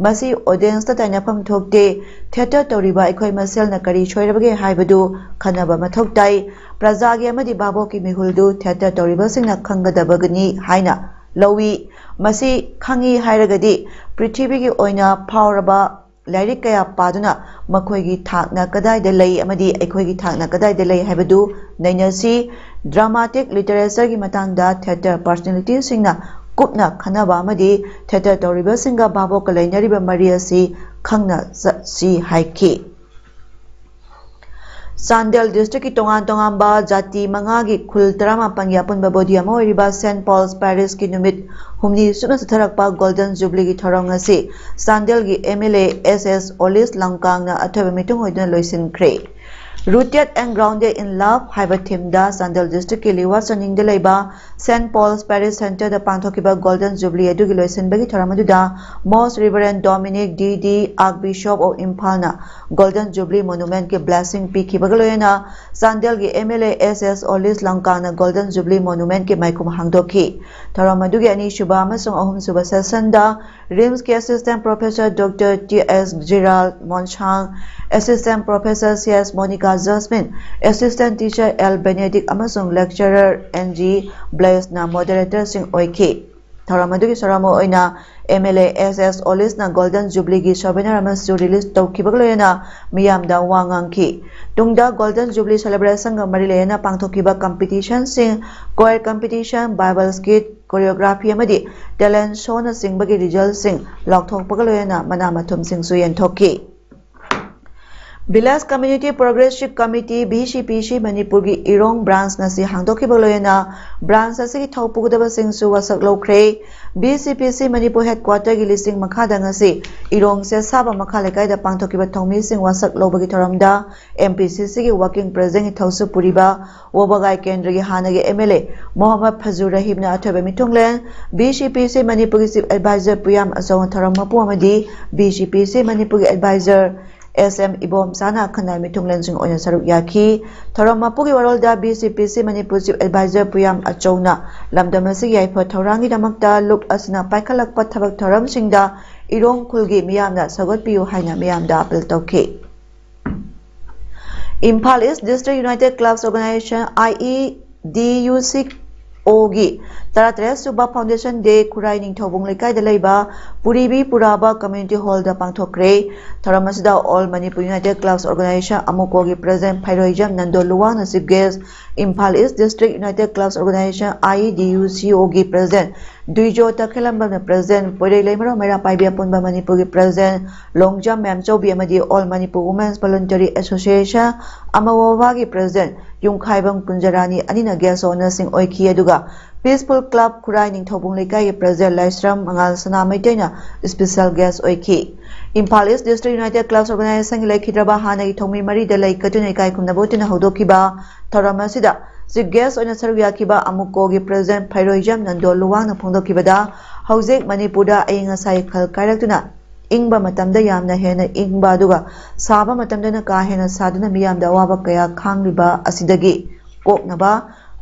ꯃꯁꯤ ꯑꯣꯗꯤꯌꯦꯟꯁꯇ ꯇꯥꯏꯅꯐꯝ ꯊꯣꯛꯇꯦ꯫ ꯊꯤꯌꯦꯇꯔ ꯇꯧꯔꯤꯕ ꯑꯩꯈꯣꯏ ꯃꯁꯦꯜꯅ ꯀꯔꯤ ꯁꯣꯏꯔꯕꯒꯦ ꯍꯥꯏꯕꯗꯨ ꯈꯟꯅꯕ ꯃꯊꯧ ꯇꯥꯏ꯫ ꯄ꯭ꯔꯖꯥꯒꯤ ꯑꯃꯗꯤ ꯚꯥꯕꯣꯛꯀꯤ ꯃꯤꯍꯨꯜꯗꯨ ꯊꯤꯌꯦꯇꯔ ꯇꯧꯔꯤꯕꯁꯤꯡꯅ ꯈꯪꯒꯗꯕꯅꯤ ꯍꯥꯏꯅ ꯂꯧꯏ꯫ ꯃꯁꯤ ꯈꯪꯏ ꯍꯥꯏꯔꯒꯗꯤ ꯄ꯭ꯔꯤꯊꯤꯕꯤꯒꯤ ꯑꯣꯏꯅ ꯐꯥꯎꯔꯕ ꯂꯥꯏꯔꯤꯛ ꯀꯌꯥ ꯄꯥꯗꯨꯅ ꯃꯈꯣꯏꯒꯤ ꯊꯥꯛꯅ ꯀꯗꯥꯏꯗ ꯂꯩ ꯑꯃꯗꯤ ꯑꯩꯈꯣꯏꯒꯤ ꯊꯥꯛꯅ ꯀꯗꯥꯏꯗ ꯂꯩ ꯍꯥꯏꯕꯗꯨ ꯅꯩꯅꯁꯤ꯫ ꯗ꯭ꯔꯃꯥꯇꯤꯛ ꯂꯤꯇꯔꯦꯆꯔꯒꯤ ꯃꯇꯥꯡꯗ ꯊꯤꯌꯦꯇꯔ ꯄꯔꯁꯅꯦꯂꯤꯇꯤꯁꯤꯡꯅ ꯀꯨꯞꯅ ꯈꯟꯅꯕ ꯑꯃꯗꯤ ꯊꯤꯌꯦꯇꯔ ꯇꯧꯔꯤꯕꯁꯤꯡꯒ ꯚꯥꯕꯣꯛꯀ ꯂꯩꯅꯔꯤꯕ ꯃꯔꯤ ꯑꯁꯤ ꯈꯪꯅ ꯆꯠꯁꯤ ꯍꯥꯏꯈꯤ꯫ ꯆꯥꯟꯗꯦꯜ ꯗꯤꯁꯇ꯭ꯔꯤꯛꯀꯤ ꯇꯣꯉꯥꯟ ꯇꯣꯉꯥꯟꯕ ꯖꯥꯇꯤ ꯃꯉꯥꯒꯤ ꯈꯨꯜ ꯇꯔꯥꯃꯥꯄꯟꯒꯤ ꯑꯄꯨꯟꯕ ꯕꯣꯗꯤ ꯑꯃ ꯑꯣꯏꯔꯤꯕ ꯁꯦꯟꯠ ꯄꯣꯜꯁ ꯄꯦꯔꯤꯁꯀꯤ ꯅꯨꯃꯤꯠ ꯍꯨꯝꯅꯤ ꯆꯨꯞꯅ ꯆꯠꯊꯔꯛꯄ ꯒꯣꯜꯗꯟ ꯖꯨꯕ꯭ꯂꯤꯒꯤ ꯊꯧꯔꯝ ꯉꯁꯤ ꯆꯥꯟꯗꯦꯜꯒꯤ M L A S S Olish ꯂꯪꯀꯥꯡꯅ ꯑꯊꯣꯏꯕ ꯃꯤꯊꯨꯡ ꯑꯣꯏꯗꯨꯅ ꯂꯣꯏꯁꯤꯟꯈ꯭ꯔꯦ꯫ Rooted and Grounded in Love ꯍꯥꯏꯕ ꯊꯤꯝꯗ ꯆꯥꯟꯗꯦꯜ ꯗꯤꯁꯇ꯭ꯔꯤꯛꯀꯤ ꯂꯤꯋꯥ ꯆꯅꯤꯡꯗ ꯂꯩꯕ ꯁꯦꯟꯠ ꯄꯣꯜꯁ ꯄꯦꯔꯤꯁ ꯁꯦꯟꯇꯔꯗ ꯄꯥꯡꯊꯣꯛꯈꯤꯕ ꯒꯣꯜꯗꯟ ꯖꯨꯕ꯭ꯂꯤ ꯑꯗꯨꯒꯤ ꯂꯣꯏꯁꯤꯟꯕꯒꯤ ꯊꯧꯔꯝ ꯑꯗꯨꯗ Most Reverend Dominic D D, Archbishop of Imphal ꯅ ꯒꯣꯜꯗꯟ ꯖꯨꯕ꯭ꯂꯤ ꯃꯣꯅꯨꯃꯦꯟꯠꯀꯤ ꯕ꯭ꯂꯦꯁꯤꯡ ꯄꯤꯈꯤꯕꯒ ꯂꯣꯏꯅꯅ ꯆꯥꯟꯗꯦꯜꯒꯤ M L A S S Olish ꯂꯪꯀꯥꯡꯅ ꯒꯣꯜꯗꯟ ꯖꯨꯕ꯭ꯂꯤ ꯃꯣꯅꯨꯃꯦꯟꯠꯀꯤ ꯃꯥꯏꯈꯨꯝ ꯍꯥꯡꯗꯣꯛꯈꯤ꯫ ꯊꯧꯔꯝ ꯑꯗꯨꯒꯤ ꯑꯅꯤꯁꯨꯕ ꯑꯃꯁꯨꯡ ꯑꯍꯨꯝꯁꯨꯕ ꯁꯦꯁꯟꯗ ꯔꯤꯝꯁꯀꯤ assistant professor doctor T S Jiral Monsang, assistant professor C S Monica Jasmine, assistant teacher L Benedict ꯑꯃꯁꯨꯡ ꯂꯦꯛꯆꯔꯔ ꯑꯦꯟ ꯖꯤ ꯕ꯭ꯂꯦꯁꯅ ꯃꯣꯗꯦꯔꯦꯇꯔꯁꯤꯡ ꯑꯣꯏꯈꯤ꯫ ꯊꯧꯔꯝ ꯑꯗꯨꯒꯤ ꯁꯔꯨꯛ ꯑꯣꯏꯅ M L A S S ꯑꯣꯂꯤꯁꯅ ꯒꯣꯜꯗꯟ ꯖꯨꯕ꯭ꯂꯤꯒꯤ ꯁꯣꯚꯦꯅꯔ ꯑꯃꯁꯨ ꯔꯤꯂꯤꯖ ꯇꯧꯈꯤꯕꯒ ꯂꯣꯏꯅꯅ ꯃꯤꯌꯥꯝꯗ ꯋꯥ ꯉꯥꯡꯈꯤ꯫ ꯇꯨꯡꯗ ꯒꯣꯜꯗꯟ ꯖꯨꯕ꯭ꯂꯤ ꯁꯦꯂꯦꯕ꯭ꯔꯦꯁꯟꯒ ꯃꯔꯤ ꯂꯩꯅꯅ ꯄꯥꯡꯊꯣꯛꯈꯤꯕ ꯀꯝꯄꯤꯇꯤꯁꯟꯁꯤꯡ, ꯀꯣꯌꯔ ꯀꯝꯄꯤꯇꯤꯁꯟ, ꯕꯥꯏꯕꯜ ꯁ꯭ꯀꯤꯠ, ꯀꯣꯔꯤꯌꯣꯒ꯭ꯔꯥꯐꯤ ꯑꯃꯗꯤ ꯇꯦꯂꯦꯟꯠ ꯁꯣꯅꯆꯤꯡꯕꯒꯤ ꯔꯤꯖꯜꯠꯁꯤꯡ ꯂꯥꯎꯊꯣꯛꯄꯒ ꯂꯣꯏꯅꯅ ꯃꯅꯥ ꯃꯊꯨꯝꯁꯤꯡꯁꯨ ꯌꯦꯟꯊꯣꯛꯈꯤ꯫ Village Community Progressive Committee, V C P C, ꯃꯅꯤꯄꯨꯔꯒꯤ ꯏꯔꯣꯡ branch ꯉꯁꯤ ꯍꯥꯡꯗꯣꯛꯈꯤꯕ ꯂꯣꯏꯅꯅ branch ꯑꯁꯤꯒꯤ ꯊꯧ ꯄꯨꯒꯗꯕꯁꯤꯡꯁꯨ ꯋꯥꯁꯛ ꯂꯧꯈ꯭ꯔꯦ꯫ V C P C Manipur headquarter ꯒꯤ ꯂꯤꯁꯤꯡ ꯃꯈꯥꯗ ꯉꯁꯤ ꯏꯔꯣꯡ ꯁꯦꯁꯥꯕ ꯃꯈꯥ ꯂꯩꯀꯥꯏꯗ ꯄꯥꯡꯊꯣꯛꯈꯤꯕ ꯊꯧꯃꯤꯁꯤꯡ ꯋꯥꯁꯛ ꯂꯧꯕꯒꯤ ꯊꯧꯔꯝꯗ M P C C ꯒꯤ working president ꯒꯤ ꯊꯧꯁꯨ ꯄꯨꯔꯤꯕ ꯋꯥꯕꯒꯥꯏ ꯀꯦꯟꯗ꯭ꯔꯒꯤ ꯍꯥꯟꯅꯒꯤ M L A ꯃꯣꯍꯝꯃꯗ ꯐꯖꯨꯔ ꯔꯍꯤꯝꯅ ꯑꯊꯣꯏꯕ ꯃꯤꯊꯨꯡꯂꯦꯟ, V C P C ꯃꯅꯤꯄꯨꯔꯒꯤ chief advisor ꯄꯨꯌꯥꯝ ꯑꯆꯧꯅ ꯊꯧꯔꯝ ꯃꯄꯨ ꯑꯃꯗꯤ V C P C ꯃꯅꯤꯄꯨꯔꯒꯤ advisor S M ꯏꯕꯣꯝꯆꯥꯅ ꯑꯈꯟꯅ ꯃꯤꯊꯨꯡꯂꯦꯟꯁꯤꯡ ꯑꯣꯏꯅ ꯁꯔꯨꯛ ꯌꯥꯈꯤ꯫ ꯊꯧꯔꯝ ꯃꯄꯨꯒꯤ ꯋꯥꯔꯣꯜꯗ V C P C Manipur chief advisor ꯄꯨꯌꯥꯝ ꯑꯆꯧꯅ ꯂꯝꯗꯝ ꯑꯁꯤꯒꯤ ꯌꯥꯏꯐ ꯊꯧꯔꯥꯡꯒꯤꯗꯃꯛꯇ ꯂꯨꯞ ꯑꯁꯤꯅ ꯄꯥꯏꯈꯠꯂꯛꯄ ꯊꯕꯛ ꯊꯧꯔꯝꯁꯤꯡꯗ ꯏꯔꯣꯡ ꯈꯨꯜꯒꯤ ꯃꯤꯌꯥꯝꯅ ꯁꯧꯒꯠꯄꯤꯌꯨ ꯍꯥꯏꯅ ꯃꯤꯌꯥꯝꯗ appeal ꯇꯧꯈꯤ꯫ Imphal East District United Clubs Organization, I E D U C O ꯒꯤ ꯇꯔꯥꯇꯔꯦꯠ ꯁꯨꯕ Foundation Day ꯈꯨꯔꯥꯏ ꯅꯤꯡꯊꯧꯕꯨꯡ ꯂꯩꯀꯥꯏꯗ ꯂꯩꯕ ꯄꯨꯔꯤꯕꯤ ꯄꯨꯔꯥꯕ Community Hall ꯗ ꯄꯥꯡꯊꯣꯛꯈ꯭ꯔꯦ꯫ ꯊꯧꯔꯝ ꯑꯁꯤꯗ All Manipur United Clubs Organization, ꯑꯃꯨꯀꯣꯒꯤ president ꯐꯩꯔꯣꯏꯖꯝ Nando ꯂꯨꯋꯥꯡꯅ chief guest, Imphal East District United Clubs Organization, I E D U C O ꯒꯤ president ꯗꯨꯏꯖꯣ ꯇꯈꯦꯂꯝꯕꯝꯅ president, ꯄꯣꯏꯔꯩ ꯂꯩꯃꯔꯣꯝ ꯃꯩꯔꯥ ꯄꯥꯏꯕꯤ ꯑꯄꯨꯟꯕ ꯃꯅꯤꯄꯨꯔꯒꯤ president ꯂꯣꯡꯖꯥꯝ ꯃꯦꯝꯆꯧꯕꯤ ꯑꯃꯗꯤ All Manipur Women's Voluntary Association ꯑꯃꯋꯣꯕꯥꯒꯤ president ꯌꯨꯝꯈꯥꯏꯕꯝ ꯀꯨꯟꯖꯔꯥꯅꯤ ꯑꯅꯤꯅ guest ꯑꯣꯏꯅꯁꯤꯡ ꯑꯣꯏꯈꯤ꯫ ꯑꯗꯨꯒ Peaceful Club ꯈꯨꯔꯥꯏ ꯅꯤꯡꯊꯧꯕꯨꯡ ꯂꯩꯀꯥꯏꯒꯤ president ꯂꯥꯏꯁ꯭ꯔꯝ ꯃꯉꯥꯜ ꯁꯅꯥ ꯃꯩꯇꯩꯅ special guest ꯑꯣꯏꯈꯤ꯫ Imphal East District United Clubs Organization ꯒꯤ ꯂꯩꯈꯤꯗ꯭ꯔꯕ ꯍꯥꯟꯅꯒꯤ ꯊꯧꯃꯤ ꯃꯔꯤꯗ ꯂꯩ ꯀꯠꯇꯨꯅ ꯏꯀꯥꯏ ꯈꯨꯝꯅꯕ ꯎꯠꯇꯨꯅ ꯍꯧꯗꯣꯛꯈꯤꯕ ꯊꯧꯔꯝ ꯑꯁꯤꯗ chief guest ꯑꯣꯏꯅ ꯁꯔꯨꯛ ꯌꯥꯈꯤꯕ ꯑꯃꯨꯀꯣꯒꯤ president ꯐꯩꯔꯣꯏꯖꯝ ꯅꯟꯗꯣ ꯂꯨꯋꯥꯡꯅ ꯐꯣꯡꯗꯣꯛꯈꯤꯕꯗ, ꯍꯧꯖꯤꯛ ꯃꯅꯤꯄꯨꯔꯗ ꯑꯏꯪ ꯑꯁꯥꯒꯤ ꯈꯜ ꯀꯥꯏꯔꯛꯇꯨꯅ ꯏꯪꯕ ꯃꯇꯝꯗ ꯌꯥꯝꯅ ꯍꯦꯟꯅ ꯏꯪꯕ ꯑꯗꯨꯒ ꯁꯥꯕ ꯃꯇꯝꯗꯅ ꯀꯥ ꯍꯦꯟꯅ ꯁꯥꯗꯨꯅ ꯃꯤꯌꯥꯝꯗ ꯑꯋꯥꯕ ꯀꯌꯥ ꯈꯥꯡꯂꯤꯕ ꯑꯁꯤꯗꯒꯤ ꯀꯣꯛꯅꯕ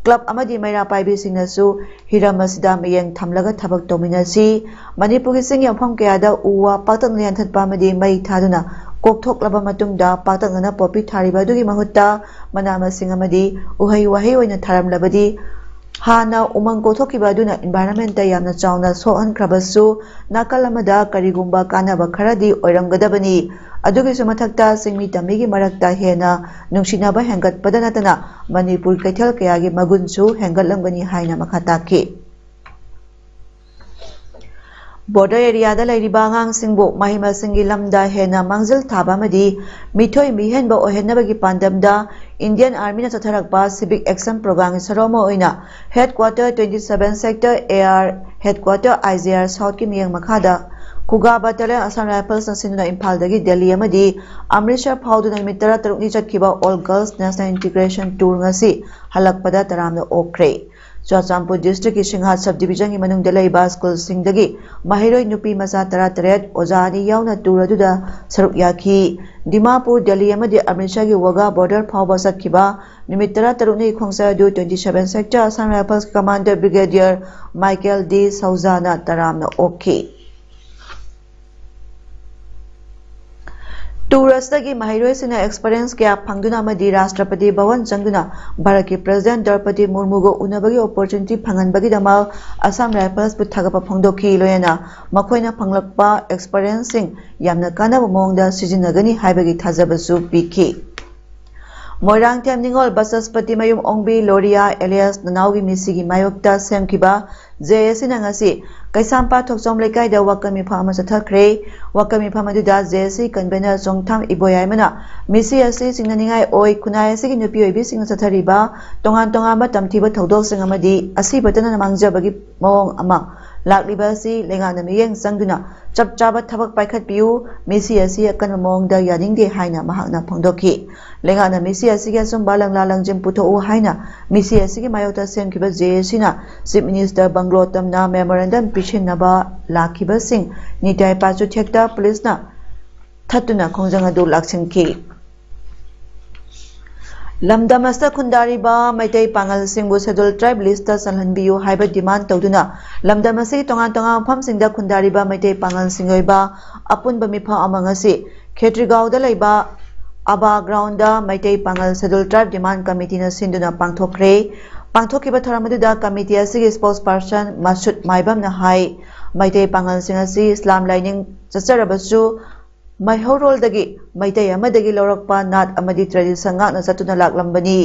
club ꯑꯃꯗꯤ ꯃꯩꯔꯥ ꯄꯥꯏꯕꯤꯁꯤꯡꯅꯁꯨ ꯍꯤꯔꯝ ꯑꯁꯤꯗ ꯃꯤꯠꯌꯦꯡ ꯊꯝꯂꯒ ꯊꯕꯛ ꯇꯧꯃꯤꯟꯅꯁꯤ꯫ ꯃꯅꯤꯄꯨꯔꯒꯤ ꯆꯤꯡꯒꯤ ꯃꯐꯝ ꯀꯌꯥꯗ ꯎ ꯋꯥ ꯄꯥꯛꯇꯛꯅ ꯌꯥꯟꯊꯠꯄ ꯑꯃꯗꯤ ꯃꯩ ꯊꯥꯗꯨꯅ ꯀꯣꯛꯊꯣꯛꯂꯕ ꯃꯇꯨꯡꯗ ꯄꯥꯛꯇꯛꯅꯅ ꯄꯣꯄꯤ ꯊꯥꯔꯤꯕ ꯑꯗꯨꯒꯤ ꯃꯍꯨꯠꯇ ꯃꯅꯥ ꯃꯁꯤꯡ ꯑꯃꯗꯤ ꯎꯍꯩ ꯋꯥꯍꯩ ꯑꯣꯏꯅ ꯊꯥꯔꯝꯂꯕꯗꯤ, ꯍꯥꯟꯅ ꯎꯃꯪ ꯀꯣꯛꯊꯣꯛꯈꯤꯕ ꯑꯗꯨꯅ environment ꯇ ꯌꯥꯝꯅ ꯆꯥꯎꯅ ꯁꯣꯛꯍꯟꯈ꯭ꯔꯕꯁꯨ, ꯅꯥꯀꯜ ꯑꯃꯗ ꯀꯔꯤꯒꯨꯝꯕ ꯀꯥꯟꯅꯕ ꯈꯔꯗꯤ ꯑꯣꯏꯔꯝꯒꯗꯕꯅꯤ꯫ ꯑꯗꯨꯒꯤꯁꯨ ꯃꯊꯛꯇ ꯆꯤꯡꯃꯤ ꯇꯝꯃꯤꯒꯤ ꯃꯔꯛꯇ ꯍꯦꯟꯅ ꯅꯨꯡꯁꯤꯅꯕ ꯍꯦꯟꯒꯠꯄꯗ ꯅꯠꯇꯅ ꯃꯅꯤꯄꯨꯔ ꯀꯩꯊꯦꯜ ꯀꯌꯥꯒꯤ ꯃꯒꯨꯟꯁꯨ ꯍꯦꯟꯒꯠꯂꯝꯒꯅꯤ ꯍꯥꯏꯅ ꯃꯈꯥ ꯇꯥꯈꯤ꯫ Border areaꯗ ꯂꯩꯔꯤꯕ ꯑꯉꯥꯡꯁꯤꯡꯕꯨ ꯃꯍꯩ ꯃꯁꯤꯡꯒꯤ ꯂꯝꯗ ꯍꯦꯟꯅ ꯃꯥꯡꯖꯤꯜ ꯊꯥꯕ ꯑꯃꯗꯤ ꯃꯤꯊꯣꯏ ꯃꯤꯍꯦꯟꯕ ꯑꯣꯏꯍꯟꯅꯕꯒꯤ ꯄꯥꯟꯗꯝꯗ Indian Armyꯅ ꯆꯠꯊꯔꯛꯄ Civic Action Programꯒꯤ ꯁꯔꯨꯛ ꯑꯃ ꯑꯣꯏꯅ Headquarter twenty seven Sector AR Headquarter IGR Southꯀꯤ ꯃꯤꯠꯌꯦꯡ ꯃꯈꯥꯗ Kuga Battalion Assam Riflesꯅ ꯁꯤꯟꯗꯨꯅ ꯏꯝꯐꯥꯜꯗꯒꯤ ꯗꯦꯜꯂꯤ ꯑꯃꯗꯤ ꯑꯃ꯭ꯔꯤꯠꯁꯔ ꯐꯥꯎꯗꯨꯅ ꯅꯨꯃꯤꯠ ꯇꯔꯥꯇꯔꯨꯛꯅꯤ ꯆꯠꯈꯤꯕ All Girls National Integration Tour ꯉꯁꯤ ꯍꯜꯂꯛꯄꯗ ꯇꯔꯥꯝꯅ ꯑꯣꯛꯈ꯭ꯔꯦ꯫ ꯆꯨꯔꯥꯆꯥꯟꯄꯨꯔ districtꯀꯤ ꯁꯤꯡꯍꯥꯠ sub divisionꯒꯤ ꯃꯅꯨꯡꯗ ꯂꯩꯕ schoolꯁꯤꯡꯗꯒꯤ ꯃꯍꯩꯔꯣꯏ ꯅꯨꯄꯤ ꯃꯆꯥ ꯇꯔꯥꯇꯔꯦꯠ, ꯑꯣꯖꯥ ꯑꯅꯤ ꯌꯥꯎꯅ tour ꯑꯗꯨꯗ ꯁꯔꯨꯛ ꯌꯥꯈꯤ꯫ ꯗꯤꯃꯥꯄꯨꯔ, ꯗꯦꯜꯂꯤ ꯑꯃꯗꯤ ꯑꯃ꯭ꯔꯤꯠꯁꯔꯒꯤ ꯋꯥꯒꯥ border ꯐꯥꯎꯕ ꯆꯠꯈꯤꯕ ꯅꯨꯃꯤꯠ ꯇꯔꯥꯇꯔꯨꯛꯅꯤꯒꯤ ꯈꯣꯡꯆꯠ ꯑꯗꯨ twenty seven Sector Assam Rifles Commander Brigadier Michael D Souzaꯅ ꯇꯔꯥꯝꯅ ꯑꯣꯛꯈꯤ꯫ Tour ꯑꯁꯤꯗꯒꯤ ꯃꯍꯩꯔꯣꯏꯁꯤꯡꯅ experience ꯀꯌꯥ ꯐꯪꯗꯨꯅ ꯑꯃꯗꯤ ꯔꯥꯁꯇ꯭ꯔꯄꯇꯤ ꯚꯋꯟ ꯆꯪꯗꯨꯅ ꯚꯥꯔꯠꯀꯤ President ꯗ꯭ꯔꯧꯄꯗꯤ ꯃꯨꯔꯃꯨꯒ ꯎꯅꯕꯒꯤ opportunity ꯐꯪꯍꯟꯕꯒꯤꯗꯃꯛ Assam Riflesꯄꯨ ꯊꯥꯒꯠꯄ ꯐꯣꯡꯗꯣꯛꯈꯤ꯫ ꯂꯣꯏꯅꯅ ꯃꯈꯣꯏꯅ ꯐꯪꯂꯛꯄ experienceꯁꯤꯡ ꯌꯥꯝꯅ ꯀꯥꯟꯅꯕ ꯃꯑꯣꯡꯗ ꯁꯤꯖꯤꯟꯅꯒꯅꯤ ꯍꯥꯏꯕꯒꯤ ꯊꯥꯖꯕꯁꯨ ꯄꯤꯈꯤ꯫ ꯃꯣꯏꯔꯥꯡꯊꯦꯝ ꯅꯤꯉꯣꯜ ꯕꯆꯁꯄꯇꯤ ꯃꯌꯨꯝ ꯑꯣꯡꯕꯤ ꯂꯣꯔꯤꯌꯥ alias ꯅꯅꯥꯎꯒꯤ ꯃꯤꯁꯤꯒꯤ ꯃꯥꯌꯣꯛꯇ ꯁꯦꯝꯈꯤꯕ JACꯅ ꯉꯁꯤ ꯀꯩꯁꯥꯝꯄꯥꯠ ꯊꯣꯛꯆꯣꯝ ꯂꯩꯀꯥꯏꯗ ꯋꯥꯀꯠ ꯃꯤꯐꯝ ꯑꯃ ꯆꯠꯊꯈ꯭ꯔꯦ꯫ ꯋꯥꯀꯠ ꯃꯤꯐꯝ ꯑꯗꯨꯗ JAC convener ꯆꯣꯡꯊꯥꯝ ꯏꯕꯣꯌꯥꯏꯃꯅ ꯃꯤꯁꯤ ꯑꯁꯤ ꯆꯤꯡꯅꯅꯤꯡꯉꯥꯏ ꯑꯣꯏ, ꯈꯨꯟꯅꯥꯏ ꯑꯁꯤꯒꯤ ꯅꯨꯄꯤ ꯑꯣꯏꯕꯤꯁꯤꯡꯅ ꯆꯠꯊꯔꯤꯕ ꯇꯣꯉꯥꯟ ꯇꯣꯉꯥꯟꯕ ꯇꯝꯊꯤꯕ ꯊꯧꯗꯣꯛꯁꯤꯡ ꯑꯃꯗꯤ ꯑꯁꯤꯕꯇꯅ ꯃꯥꯡꯖꯕꯒꯤ ꯃꯑꯣꯡ ꯑꯃ ꯂꯥꯛꯂꯤꯕ ꯑꯁꯤ ꯂꯩꯉꯥꯛꯅ ꯃꯤꯠꯌꯦꯡ ꯆꯪꯗꯨꯅ ꯆꯞ ꯆꯥꯕ ꯊꯕꯛ ꯄꯥꯏꯈꯠꯄꯤꯌꯨ, ꯃꯤꯁꯤ ꯑꯁꯤ ꯑꯀꯟꯕ ꯃꯑꯣꯡꯗ ꯌꯥꯅꯤꯡꯗꯦ ꯍꯥꯏꯅ ꯃꯍꯥꯛꯅ ꯐꯣꯡꯗꯣꯛꯈꯤ꯫ ꯂꯩꯉꯥꯛꯅ ꯃꯤꯁꯤ ꯑꯁꯤꯒꯤ ꯑꯆꯨꯝꯕ ꯂꯪꯂꯥ ꯂꯪꯖꯤꯟ ꯄꯨꯊꯣꯛꯎ ꯍꯥꯏꯅ ꯃꯤꯁꯤ ꯑꯁꯤꯒꯤ ꯃꯥꯌꯣꯛꯇ ꯁꯦꯝꯈꯤꯕ JACꯅ Chief Minister ꯕꯪꯒ꯭ꯂꯣ ꯇꯝꯅ memorandum ꯄꯤꯁꯤꯟꯅꯕ ꯂꯥꯛꯈꯤꯕꯁꯤꯡ ꯅꯤꯇꯥꯏ ꯄꯥꯆꯨꯊꯦꯛꯇ ꯄꯨꯂꯤꯁꯅ ꯊꯠꯇꯨꯅ ꯈꯣꯡꯖꯪ ꯑꯗꯨ ꯂꯥꯛꯁꯤꯟꯈꯤ꯫ ꯂꯝꯗꯝ ꯑꯁꯤꯗ ꯈꯨꯟꯗꯥꯔꯤꯕ ꯃꯩꯇꯩ ꯄꯥꯉꯜꯁꯤꯡꯕꯨ Scheduled Tribe listꯇ ꯆꯜꯍꯟꯕꯤꯌꯨ ꯍꯥꯏꯕ demand ꯇꯧꯗꯨꯅ ꯂꯝꯗꯝ ꯑꯁꯤꯒꯤ ꯇꯣꯉꯥꯟ ꯇꯣꯉꯥꯟꯕ ꯃꯐꯝꯁꯤꯡꯗ ꯈꯨꯟꯗꯥꯔꯤꯕ ꯃꯩꯇꯩ ꯄꯥꯉꯜꯁꯤꯡꯒꯤ ꯑꯣꯏꯕ ꯑꯄꯨꯟꯕ ꯃꯤꯐꯝ ꯑꯃ ꯉꯁꯤ ꯈꯦꯇ꯭ꯔꯤꯒꯥꯎꯗ ꯂꯩꯕ ꯑꯕꯥ groundꯗ ꯃꯩꯇꯩ ꯄꯥꯉꯜ Scheduled Tribe demand committeeꯅ ꯁꯤꯟꯗꯨꯅ ꯄꯥꯡꯊꯣꯛꯈ꯭ꯔꯦ꯫ ꯄꯥꯡꯊꯣꯛꯈꯤꯕ ꯊꯧꯔꯝ ꯑꯗꯨꯗ committee ꯑꯁꯤꯒꯤ spokesperson ꯃꯁꯨꯠ ꯃꯥꯏꯕꯝꯅ ꯍꯥꯏ, ꯃꯩꯇꯩ ꯄꯥꯉꯜꯁꯤꯡ ꯑꯁꯤ ꯏꯁꯂꯥꯝ ꯂꯥꯏꯅꯤꯡ ꯆꯠꯆꯔꯕꯁꯨ ꯃꯩꯍꯧꯔꯣꯜꯗꯒꯤ ꯃꯩꯇꯩ ꯑꯃꯗꯒꯤ ꯂꯧꯔꯛꯄ ꯅꯥꯠ ꯑꯃꯗꯤ tradition ꯉꯥꯛꯅ ꯆꯠꯇꯨꯅ ꯂꯥꯛꯂꯝꯕꯅꯤ꯫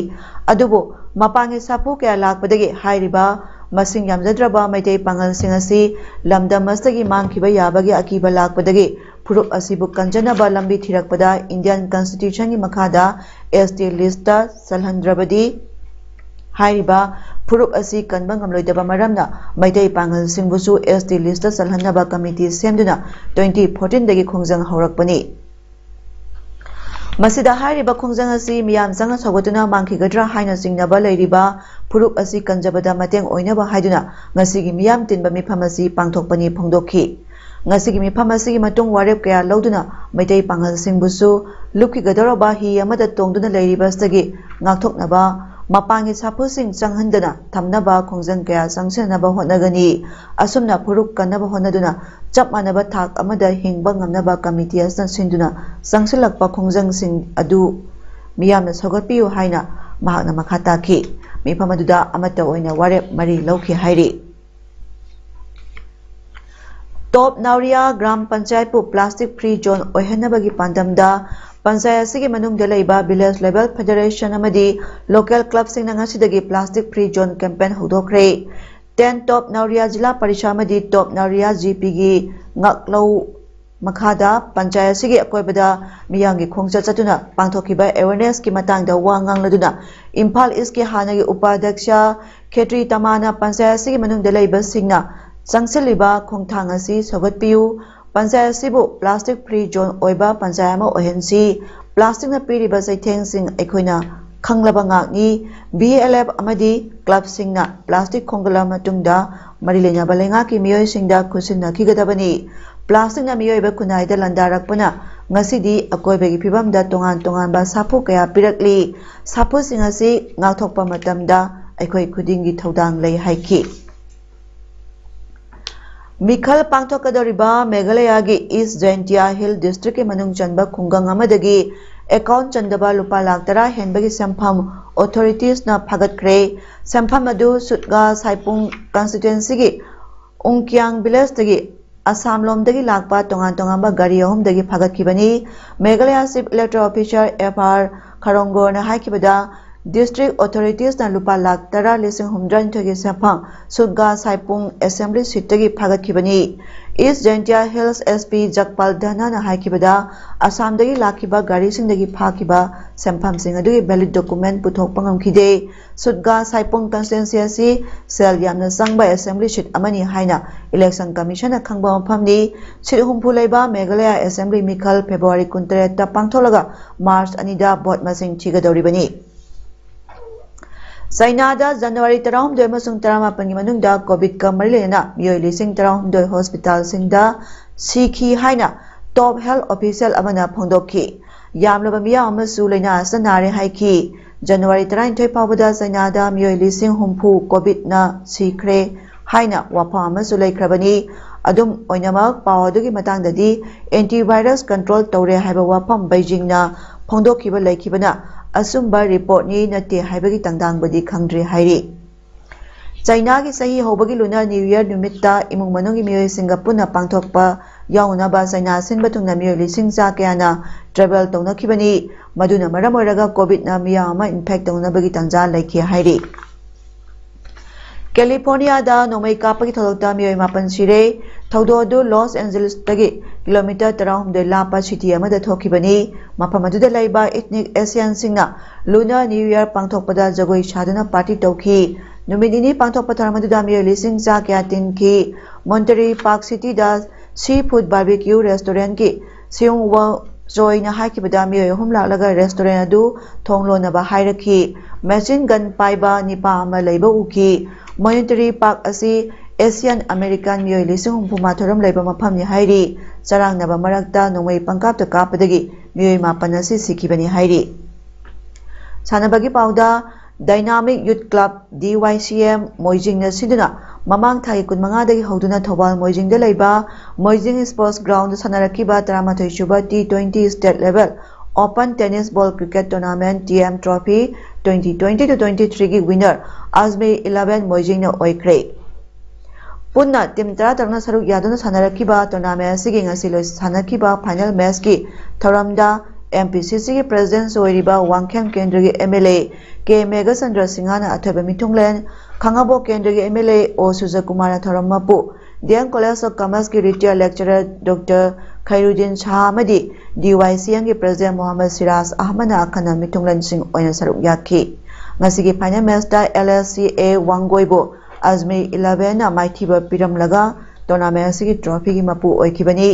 ꯑꯗꯨꯕꯨ ꯃꯄꯥꯟꯒꯤ ꯁꯥꯐꯨ ꯀꯌꯥ ꯂꯥꯛꯄꯗꯒꯤ ꯍꯥꯏꯔꯤꯕ ꯃꯁꯤꯡ ꯌꯥꯝꯖꯗ꯭ꯔꯕ ꯃꯩꯇꯩ ꯄꯥꯉꯜꯁꯤꯡ ꯑꯁꯤ ꯂꯝꯗꯝ ꯑꯁꯤꯗꯒꯤ ꯃꯥꯡꯈꯤꯕ ꯌꯥꯕꯒꯤ ꯑꯀꯤꯕ ꯂꯥꯛꯄꯗꯒꯤ ꯐꯨꯔꯨꯞ ꯑꯁꯤꯕꯨ ꯀꯟꯖꯅꯕ ꯂꯝꯕꯤ ꯊꯤꯔꯛꯄꯗ Indian Constitution ꯒꯤ ꯃꯈꯥꯗ S T list ꯇ ꯆꯜꯍꯟꯗ꯭ꯔꯕꯗꯤ ꯍꯥꯏꯔꯤꯕ ꯐꯨꯔꯨꯞ ꯑꯁꯤ ꯀꯟꯕ ꯉꯝꯂꯣꯏꯗꯕ ꯃꯔꯝꯅ ꯃꯩꯇꯩ ꯄꯥꯉꯜꯁꯤꯡꯕꯨꯁꯨ S T list ꯇ ꯆꯜꯍꯟꯅꯕ committee ꯁꯦꯝꯗꯨꯅ twenty fourteen ꯗꯒꯤ ꯈꯣꯡꯖꯪ ꯍꯧꯔꯛꯄꯅꯤ꯫ ꯃꯁꯤꯗ ꯍꯥꯏꯔꯤꯕ ꯈꯣꯡꯖꯪ ꯑꯁꯤ ꯃꯤꯌꯥꯝ ꯆꯪꯅ ꯁꯧꯒꯠꯇꯨꯅ ꯃꯥꯡꯈꯤꯒꯗ꯭ꯔꯥ ꯍꯥꯏꯅ ꯆꯤꯡꯅꯕ ꯂꯩꯔꯤꯕ ꯐꯨꯔꯨꯞ ꯑꯁꯤ ꯀꯟꯖꯕꯗ ꯃꯇꯦꯡ ꯑꯣꯏꯅꯕ ꯍꯥꯏꯗꯨꯅ ꯉꯁꯤꯒꯤ ꯃꯤꯌꯥꯝ ꯇꯤꯟꯕ ꯃꯤꯐꯝ ꯑꯁꯤ ꯄꯥꯡꯊꯣꯛꯄꯅꯤ ꯐꯣꯡꯗꯣꯛꯈꯤ꯫ ꯉꯁꯤꯒꯤ ꯃꯤꯐꯝ ꯑꯁꯤꯒꯤ ꯃꯇꯨꯡ ꯋꯥꯔꯦꯞ ꯀꯌꯥ ꯂꯧꯗꯨꯅ ꯃꯩꯇꯩ ꯄꯥꯉꯜꯁꯤꯡꯕꯨꯁꯨ ꯂꯨꯞꯈꯤꯒꯗꯧꯔꯕ ꯍꯤ ꯑꯃꯗ ꯇꯣꯡꯗꯨꯅ ꯂꯩꯔꯤꯕꯁꯤꯗꯒꯤ ꯉꯥꯛꯊꯣꯛꯅꯕ ꯃꯄꯥꯟꯒꯤ ꯁꯥꯐꯨꯁꯤꯡ ꯆꯪꯍꯟꯗꯅ ꯊꯝꯅꯕ ꯈꯣꯡꯖꯪ ꯀꯌꯥ ꯆꯪꯁꯤꯟꯅꯕ ꯍꯣꯠꯅꯒꯅꯤ꯫ ꯑꯁꯨꯝꯅ ꯐꯨꯔꯨꯞ ꯀꯟꯅꯕ ꯍꯣꯠꯅꯗꯨꯅ ꯆꯞ ꯃꯥꯟꯅꯕ ꯊꯥꯛ ꯑꯃꯗ ꯍꯤꯡꯕ ꯉꯝꯅꯕ committee ꯑꯁꯤꯅ ꯁꯤꯟꯗꯨꯅ ꯆꯪꯁꯤꯜꯂꯛꯄ ꯈꯣꯡꯖꯪꯁꯤꯡ ꯑꯗꯨ ꯃꯤꯌꯥꯝꯅ ꯁꯧꯒꯠꯄꯤꯌꯨ ꯍꯥꯏꯅ ꯃꯍꯥꯛꯅ ꯃꯈꯥ ꯇꯥꯈꯤ꯫ ꯃꯤꯐꯝ ꯑꯗꯨꯗ ꯑꯃꯠꯇ ꯑꯣꯏꯅ ꯋꯥꯔꯦꯞ ꯃꯔꯤ ꯂꯧꯈꯤ ꯍꯥꯏꯔꯤ꯫ ꯇꯣꯞ ꯅꯥꯎꯔꯤꯌꯥ ꯒ꯭ꯔꯥꯝ ꯄꯟꯆꯥꯌꯠꯄꯨ plastic free zone ꯑꯣꯏꯍꯟꯅꯕꯒꯤ ꯄꯥꯟꯗꯝꯗ ꯄꯟꯆꯥꯌꯠ ꯑꯁꯤꯒꯤ ꯃꯅꯨꯡꯗ ꯂꯩꯕ village level federation ꯑꯃꯗꯤ local club ꯁꯤꯡꯅ ꯉꯁꯤꯗꯒꯤ plastic free zone campaign ꯍꯧꯗꯣꯛꯈ꯭ꯔꯦ꯫ Ten ꯇꯣꯞ ꯅꯥꯎꯔꯤꯌꯥ ꯖꯤꯂꯥ ꯄꯔꯤꯁꯥ ꯑꯃꯗꯤ ꯇꯣꯞ ꯅꯥꯎꯔꯤꯌꯥ G P ꯒꯤ ꯉꯥꯛꯂꯧ ꯃꯈꯥꯗ ꯄꯟꯆꯥꯌꯠ ꯑꯁꯤꯒꯤ ꯑꯀꯣꯏꯕꯗ ꯃꯤꯌꯥꯝꯒꯤ ꯈꯣꯡꯆꯠ ꯆꯠꯇꯨꯅ ꯄꯥꯡꯊꯣꯛꯈꯤꯕ awareness ꯀꯤ ꯃꯇꯥꯡꯗ ꯋꯥ ꯉꯥꯡꯂꯗꯨꯅ ꯏꯝꯐꯥꯜ ꯏꯁꯀꯤ ꯍꯥꯟꯅꯒꯤ ꯎꯄꯥꯙ꯭ꯌꯛꯁ ꯈꯦꯇ꯭ꯔꯤ ꯇꯃꯥꯅ ꯄꯟꯆꯥꯌꯠ ꯑꯁꯤꯒꯤ ꯃꯅꯨꯡꯗ ꯂꯩꯕꯁꯤꯡꯅ ꯆꯪꯁꯤꯜꯂꯤꯕ ꯈꯣꯡꯊꯥꯡ ꯑꯁꯤ ꯁꯧꯒꯠꯄꯤꯌꯨ, ꯄꯟꯆꯥꯌꯠ ꯑꯁꯤꯕꯨ plastic free zone ꯑꯣꯏꯕ ꯄꯟꯆꯥꯌꯠ ꯑꯃ ꯑꯣꯏꯍꯟꯁꯤ, plastic ꯅ ꯄꯤꯔꯤꯕ ꯆꯩꯊꯦꯡꯁꯤꯡ ꯑꯩꯈꯣꯏꯅ ꯈꯪꯂꯕ ꯉꯥꯛꯅꯤ꯫ B L F ꯑꯃꯗꯤ club ꯁꯤꯡꯅ plastic ꯈꯣꯝꯒꯠꯂꯕ ꯃꯇꯨꯡꯗ ꯃꯔꯤ ꯂꯩꯅꯕ ꯂꯩꯉꯥꯛꯀꯤ ꯃꯤꯑꯣꯏꯁꯤꯡꯗ ꯈꯨꯠꯁꯤꯟꯅꯈꯤꯒꯗꯕꯅꯤ꯫ Plastic ꯅ ꯃꯤꯑꯣꯏꯕ ꯈꯨꯟꯅꯥꯏꯗ ꯂꯥꯟꯗꯥꯔꯛꯄꯅ ꯉꯁꯤꯗꯤ ꯑꯀꯣꯏꯕꯒꯤ ꯐꯤꯕꯝꯗ ꯇꯣꯉꯥꯟ ꯇꯣꯉꯥꯟꯕ ꯁꯥꯐꯨ ꯀꯌꯥ ꯄꯤꯔꯛꯂꯤ꯫ ꯁꯥꯐꯨꯁꯤꯡ ꯑꯁꯤ ꯉꯥꯛꯊꯣꯛꯄ ꯃꯇꯝꯗ ꯑꯩꯈꯣꯏ ꯈꯨꯗꯤꯡꯒꯤ ꯊꯧꯗꯥꯡ ꯂꯩ ꯍꯥꯏꯈꯤ꯫ ꯃꯤꯈꯜ ꯄꯥꯡꯊꯣꯛꯀꯗꯧꯔꯤꯕ ꯃꯦꯘꯥꯂꯌꯥꯒꯤ East Jaintia Hill District ꯀꯤ ꯃꯅꯨꯡ ꯆꯟꯕ ꯈꯨꯡꯒꯪ ꯑꯃꯗꯒꯤ account ꯆꯟꯗꯕ ꯂꯨꯄꯥ ꯂꯥꯈ ꯇꯔꯥ ꯍꯦꯟꯕꯒꯤ ꯁꯦꯟꯐꯝ authorities ꯅ ꯐꯥꯒꯠꯈ꯭ꯔꯦ꯫ ꯁꯦꯟꯐꯝ ꯑꯗꯨ ꯁꯨꯠꯒꯥ ꯁꯥꯏꯄꯨꯡ constituency ꯒꯤ ꯎꯪꯀꯤꯌꯥꯡ village ꯇꯒꯤ ꯑꯁꯥꯝ ꯂꯣꯝꯗꯒꯤ ꯂꯥꯛꯄ ꯇꯣꯉꯥꯟ ꯇꯣꯉꯥꯟꯕ ꯒꯥꯔꯤ ꯑꯍꯨꯝꯗꯒꯤ ꯐꯥꯒꯠꯈꯤꯕꯅꯤ꯫ Meghalaya Chief Electoral Officer F R ꯈꯔꯣꯡꯒꯣꯔꯅ ꯍꯥꯏꯈꯤꯕꯗ, District Authorities ꯅ ꯂꯨꯄꯥ ꯂꯥꯈ ꯇꯔꯥ ꯂꯤꯁꯤꯡ ꯍꯨꯝꯐꯨꯇꯔꯥꯅꯤꯊꯣꯏꯒꯤ ꯁꯦꯟꯐꯝ ꯁꯨꯠꯒꯥ ꯁꯥꯏꯄꯨꯡ Assembly Seat ꯇꯒꯤ ꯐꯥꯒꯠꯈꯤꯕꯅꯤ꯫ East Jaintia Hills S P ꯖꯒꯄꯥꯜ ꯙꯅꯥꯅ ꯍꯥꯏꯈꯤꯕꯗ, ꯑꯁꯥꯝꯗꯒꯤ ꯂꯥꯛꯈꯤꯕ ꯒꯥꯔꯤꯁꯤꯡꯗꯒꯤ ꯐꯥꯈꯤꯕ ꯁꯦꯟꯐꯝꯁꯤꯡ ꯑꯗꯨꯒꯤ valid document ꯄꯨꯊꯣꯛꯄ ꯉꯝꯈꯤꯗꯦ꯫ ꯁꯨꯠꯒꯥ ꯁꯥꯏꯄꯨꯡ constituency ꯑꯁꯤ ꯁꯦꯜ ꯌꯥꯝꯅ ꯆꯪꯕ Assembly Seat ꯑꯃꯅꯤ ꯍꯥꯏꯅ Election Commission ꯅ ꯈꯪꯕ ꯃꯐꯝꯅꯤ꯫ Seat ꯍꯨꯝꯐꯨ ꯂꯩꯕ Meghalaya Assembly ꯃꯤꯈꯜ February ꯀꯨꯟꯇꯔꯦꯠꯇ ꯄꯥꯡꯊꯣꯛꯂꯒ March ꯑꯅꯤꯗ vote ꯃꯁꯤꯡ ꯊꯤꯒꯗꯧꯔꯤꯕꯅꯤ꯫ ꯆꯥꯏꯅꯥꯗ January ꯇꯔꯥꯍꯨꯝꯗꯣꯏ ꯑꯃꯁꯨꯡ ꯇꯔꯥꯃꯥꯄꯟꯒꯤ ꯃꯅꯨꯡꯗ COVID ꯀ ꯃꯔꯤ ꯂꯩꯅꯅ ꯃꯤꯑꯣꯏ ꯂꯤꯁꯤꯡ ꯇꯔꯥꯍꯨꯝꯗꯣꯏ hospital ꯁꯤꯡꯗ ꯁꯤꯈꯤ ꯍꯥꯏꯅ top health official ꯑꯃꯅ ꯐꯣꯡꯗꯣꯛꯈꯤ꯫ ꯌꯥꯝꯂꯕ ꯃꯤꯌꯥꯝ ꯑꯃꯁꯨ ꯂꯥꯏꯅꯥ ꯑꯁꯤꯅ ꯅꯥꯔꯦ ꯍꯥꯏꯈꯤ꯫ January ꯇꯔꯥꯅꯤꯊꯣꯏ ꯐꯥꯎꯕꯗ ꯆꯥꯏꯅꯥꯗ ꯃꯤꯑꯣꯏ ꯂꯤꯁꯤꯡ ꯍꯨꯝꯐꯨ COVID ꯅ ꯁꯤꯈ꯭ꯔꯦ ꯍꯥꯏꯅ ꯋꯥꯐꯝ ꯑꯃꯁꯨ ꯂꯩꯈ꯭ꯔꯕꯅꯤ꯫ ꯑꯗꯨꯝ ꯑꯣꯏꯅꯃꯛ, ꯄꯥꯎ ꯑꯗꯨꯒꯤ ꯃꯇꯥꯡꯗꯗꯤ antivirus control ꯇꯧꯔꯦ ꯍꯥꯏꯕ ꯋꯥꯐꯝ ꯕꯩꯖꯤꯡꯅ ꯐꯣꯡꯗꯣꯛꯈꯤꯕ ꯂꯩꯈꯤꯕꯅ ꯑꯆꯨꯝꯕ report ꯅꯤ ꯅꯠꯇꯦ ꯍꯥꯏꯕꯒꯤ ꯇꯪꯗꯥꯡꯕꯗꯤ ꯈꯪꯗ꯭ꯔꯤ ꯍꯥꯏꯔꯤ꯫ ꯆꯥꯏꯅꯥꯒꯤ ꯆꯍꯤ ꯍꯧꯕꯒꯤ Lunar New Year ꯅꯨꯃꯤꯠꯇ ꯏꯃꯨꯡ ꯃꯅꯨꯡꯒꯤ ꯃꯤꯑꯣꯏꯁꯤꯡꯒ ꯄꯨꯟꯅ ꯄꯥꯡꯊꯣꯛꯄ ꯌꯥꯎꯅꯅꯕ ꯆꯥꯏꯅꯥ ꯁꯤꯟꯕ ꯊꯨꯡꯅ ꯃꯤꯑꯣꯏ ꯂꯤꯁꯤꯡ ꯆꯥ ꯀꯌꯥꯅ travel ꯇꯧꯅꯈꯤꯕꯅꯤ꯫ ꯃꯗꯨꯅ ꯃꯔꯝ ꯑꯣꯏꯔꯒ COVID ꯅ ꯃꯤꯌꯥꯝ ꯑꯃ infect ꯇꯧꯅꯕꯒꯤ ꯇꯥꯟꯖꯥ ꯂꯩꯈꯤ ꯍꯥꯏꯔꯤ꯫ ꯀꯦꯂꯤꯐꯣꯔꯅꯤꯌꯥꯗ ꯅꯣꯡꯃꯩ ꯀꯥꯞꯄꯒꯤ ꯊꯧꯗꯣꯛꯇ ꯃꯤꯑꯣꯏ ꯃꯥꯄꯟ ꯁꯤꯔꯦ꯫ ꯊꯧꯗꯣꯛ ꯑꯗꯨ ꯂꯣꯁ ꯑꯦꯟꯖꯦꯂꯤꯁꯇꯒꯤ ꯀꯤꯂꯣꯃꯤꯇꯔ ꯇꯔꯥꯍꯨꯝꯗꯣꯏ ꯂꯥꯞꯄ ꯁꯤꯇꯤ ꯑꯃꯗ ꯊꯣꯛꯈꯤꯕꯅꯤ꯫ ꯃꯐꯝ ꯑꯗꯨꯗ ꯂꯩꯕ ethnic Asian ꯁꯤꯡꯅ Lunar New Year ꯄꯥꯡꯊꯣꯛꯄꯗ ꯖꯒꯣꯏ ꯁꯥꯗꯨꯅ party ꯇꯧꯈꯤ꯫ ꯅꯨꯃꯤꯠ ꯅꯤꯅꯤ ꯄꯥꯡꯊꯣꯛꯄ ꯊꯧꯔꯝ ꯑꯗꯨꯗ ꯃꯤꯑꯣꯏ ꯂꯤꯁꯤꯡ ꯆꯥ ꯀꯌꯥ ꯇꯤꯟꯈꯤ꯫ Monterey Park City ꯗ Seafood Barbecue Restaurant ꯀꯤ Seung Woo Choi ꯅ ꯍꯥꯏꯈꯤꯕꯗ, ꯃꯤꯑꯣꯏ ꯑꯍꯨꯝ ꯂꯥꯛꯂꯒ restaurant ꯑꯗꯨ ꯊꯣꯡ ꯂꯣꯟꯅꯕ ꯍꯥꯏꯔꯛꯈꯤ꯫ Machine gun ꯄꯥꯏꯕ ꯅꯤꯄꯥ ꯑꯃ ꯂꯩꯕ ꯎꯈꯤ꯫ Monterey Park ꯑꯁꯤ Asian American ꯃꯤꯑꯣꯏ ꯂꯤꯁꯤꯡ ꯍꯨꯝꯐꯨ ꯃꯥꯊꯣꯏ ꯔꯣꯝ ꯂꯩꯕ ꯃꯐꯝꯅꯤ ꯍꯥꯏꯔꯤ꯫ ꯆꯔꯥꯡꯅꯕ ꯃꯔꯛꯇ ꯅꯣꯡꯃꯩ ꯄꯪꯀꯥꯞꯇ ꯀꯥꯞꯄꯗꯒꯤ ꯃꯤꯑꯣꯏ ꯃꯥꯄꯟ ꯑꯁꯤ ꯁꯤꯈꯤꯕꯅꯤ ꯍꯥꯏꯔꯤ꯫ ꯁꯥꯟꯅꯕꯒꯤ ꯄꯥꯎꯗ, Dynamic Youth Club, D Y C M, ꯃꯣꯏꯖꯤꯡꯅ ꯁꯤꯟꯗꯨꯅ ꯃꯃꯥꯡ ꯊꯥꯒꯤ ꯀꯨꯟꯃꯉꯥꯗꯒꯤ ꯍꯧꯗꯨꯅ ꯊꯧꯕꯥꯜ ꯃꯣꯏꯖꯤꯡꯗ ꯂꯩꯕ ꯃꯣꯏꯖꯤꯡ Sports Ground ꯗ ꯁꯥꯟꯅꯔꯛꯈꯤꯕ ꯇꯔꯥꯃꯥꯊꯣꯏ ꯁꯨꯕ T twenty State Level Open Tennis Ball Cricket Tournament, T M Trophy twenty twenty to twenty three ꯒꯤ winner ꯑꯖꯃꯤ eleven ꯃꯣꯏꯖꯤꯡꯅ ꯑꯣꯏꯈ꯭ꯔꯦ꯫ ꯄꯨꯟꯅ team ꯇꯔꯥ ꯇꯔꯨꯛꯅ ꯁꯔꯨꯛ ꯌꯥꯗꯨꯅ ꯁꯥꯟꯅꯔꯛꯈꯤꯕ tournament ꯑꯁꯤꯒꯤ ꯉꯁꯤ ꯂꯣꯏ-, ꯁꯥꯟꯅꯈꯤꯕ final match ꯀꯤ ꯊꯧꯔꯝꯗ ꯑꯦꯝ ꯄꯤ ꯁꯤ ꯁꯤꯒꯤ ꯄ꯭ꯔꯦꯁꯤꯗꯦꯟꯁꯨ ꯑꯣꯏꯔꯤꯕ ꯋꯥꯡꯈꯦꯝ ꯀꯦꯟꯗ꯭ꯔꯒꯤ M L A K Meghachandra ꯁꯤꯡꯍꯅ ꯑꯊꯣꯏꯕ ꯃꯤꯊꯨꯡꯂꯦꯟ, ꯈꯥꯉꯕꯣꯛ ꯀꯦꯟꯗ꯭ꯔꯒꯤ ꯑꯦꯝ ꯑꯦꯜ ꯑꯦ ꯑꯣ ꯁꯨꯖꯀꯨꯃꯥꯔꯅ ꯊꯧꯔꯝ ꯃꯄꯨ, ꯗꯤ ꯑꯦꯝ ꯀꯣꯂꯦꯖ ꯑꯣꯐ ꯀꯃꯔꯁꯀꯤ retired lecturer doctor Khairuddin Shah ꯑꯃꯗꯤ ꯗꯤ ꯋꯥꯏ ꯁꯤ ꯑꯦꯝꯒꯤ ꯄ꯭ꯔꯦꯁꯤꯗꯦꯟ ꯃꯣꯍꯝꯃꯗ ꯁꯤꯔꯥꯖ ꯑꯍꯃꯗꯅ ꯑꯈꯟꯅꯕ ꯃꯤꯊꯨꯡꯂꯦꯟꯁꯤꯡ ꯑꯣꯏꯅ ꯁꯔꯨꯛ ꯌꯥꯈꯤ꯫ ꯉꯁꯤꯒꯤ ꯐꯥꯏꯅꯦꯜ ꯃꯦꯆꯇ ꯑꯦꯜ ꯑꯦꯁ ꯁꯤ ꯑꯦ ꯋꯥꯡꯒꯣꯏꯕꯨ ꯑꯖꯃꯤꯔ ꯏꯂꯦꯚꯦꯟꯅ ꯃꯥꯏꯊꯤꯕ ꯄꯤꯔꯝꯂꯒ ꯇꯣꯔꯅꯥꯃꯦꯟ ꯑꯁꯤꯒꯤ ꯇ꯭ꯔꯣꯐꯤꯒꯤ ꯃꯄꯨ ꯑꯣꯏꯈꯤꯕꯅꯤ꯫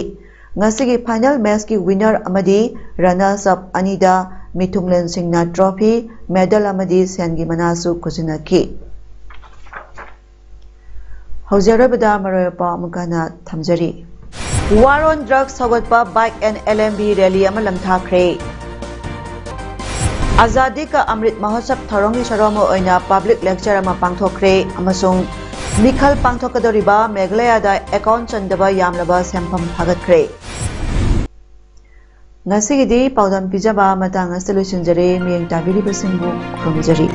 ꯉꯁꯤꯒꯤ ꯐꯥꯏꯅꯦꯜ ꯃꯦꯆꯀꯤ ꯋꯤꯅꯔ ꯑꯃꯗꯤ ꯔꯅꯔꯁ ꯑꯞ ꯑꯅꯤꯗ ꯃꯤꯊꯨꯡꯂꯦꯟꯁꯤꯡꯅ ꯇ꯭ꯔꯣꯐꯤ, ꯃꯦꯗꯜ ꯑꯃꯗꯤ ꯁꯦꯟꯒꯤ ꯃꯅꯥꯁꯨ ꯈꯨꯠꯁꯤꯟꯅꯈꯤ꯫ ꯍꯧꯖꯤꯛ ꯑꯔꯣꯏꯕꯗ ꯃꯔꯨꯑꯣꯏꯕ ꯄꯥꯎ ꯑꯃꯨꯛꯀ ꯍꯟꯅ ꯊꯝꯖꯔꯤ꯫ War on Drugs ꯁꯧꯒꯠꯄ bike and L M B rally ꯑꯃ ꯂꯝꯊꯥꯈ꯭ꯔꯦ꯫ ꯑꯖꯥꯗꯤ ꯀꯥ ꯑꯃ꯭ꯔꯤꯠ ꯃꯍꯣꯠꯁꯕ ꯊꯧꯔꯝꯒꯤ ꯁꯔꯨꯛ ꯑꯃ ꯑꯣꯏꯅ ꯄꯕ꯭ꯂꯤꯛ ꯂꯦꯛꯆꯔ ꯑꯃ ꯄꯥꯡꯊꯣꯛꯈ꯭ꯔꯦ ꯑꯃꯁꯨꯡ ꯃꯤꯈꯜ ꯄꯥꯡꯊꯣꯛꯀꯗꯧꯔꯤꯕ ꯃꯦꯘꯥꯂꯌꯥꯗ ꯑꯦꯀꯥꯎꯟ ꯆꯟꯗꯕ ꯌꯥꯝꯂꯕ ꯁꯦꯟꯐꯝ ꯐꯥꯒꯠꯈ꯭ꯔꯦ꯫ ꯉꯁꯤꯒꯤꯗꯤ ꯄꯥꯎꯗꯝ ꯄꯤꯖꯕ ꯃꯇꯥꯡ ꯑꯁꯤꯗ ꯂꯣꯏꯁꯤꯟꯖꯔꯦ꯫ ꯃꯤꯠꯌꯦꯡ ꯇꯥꯕꯤꯔꯤꯕꯁꯤꯡꯕꯨ ꯈꯨꯔꯨꯝꯖꯔꯤ꯫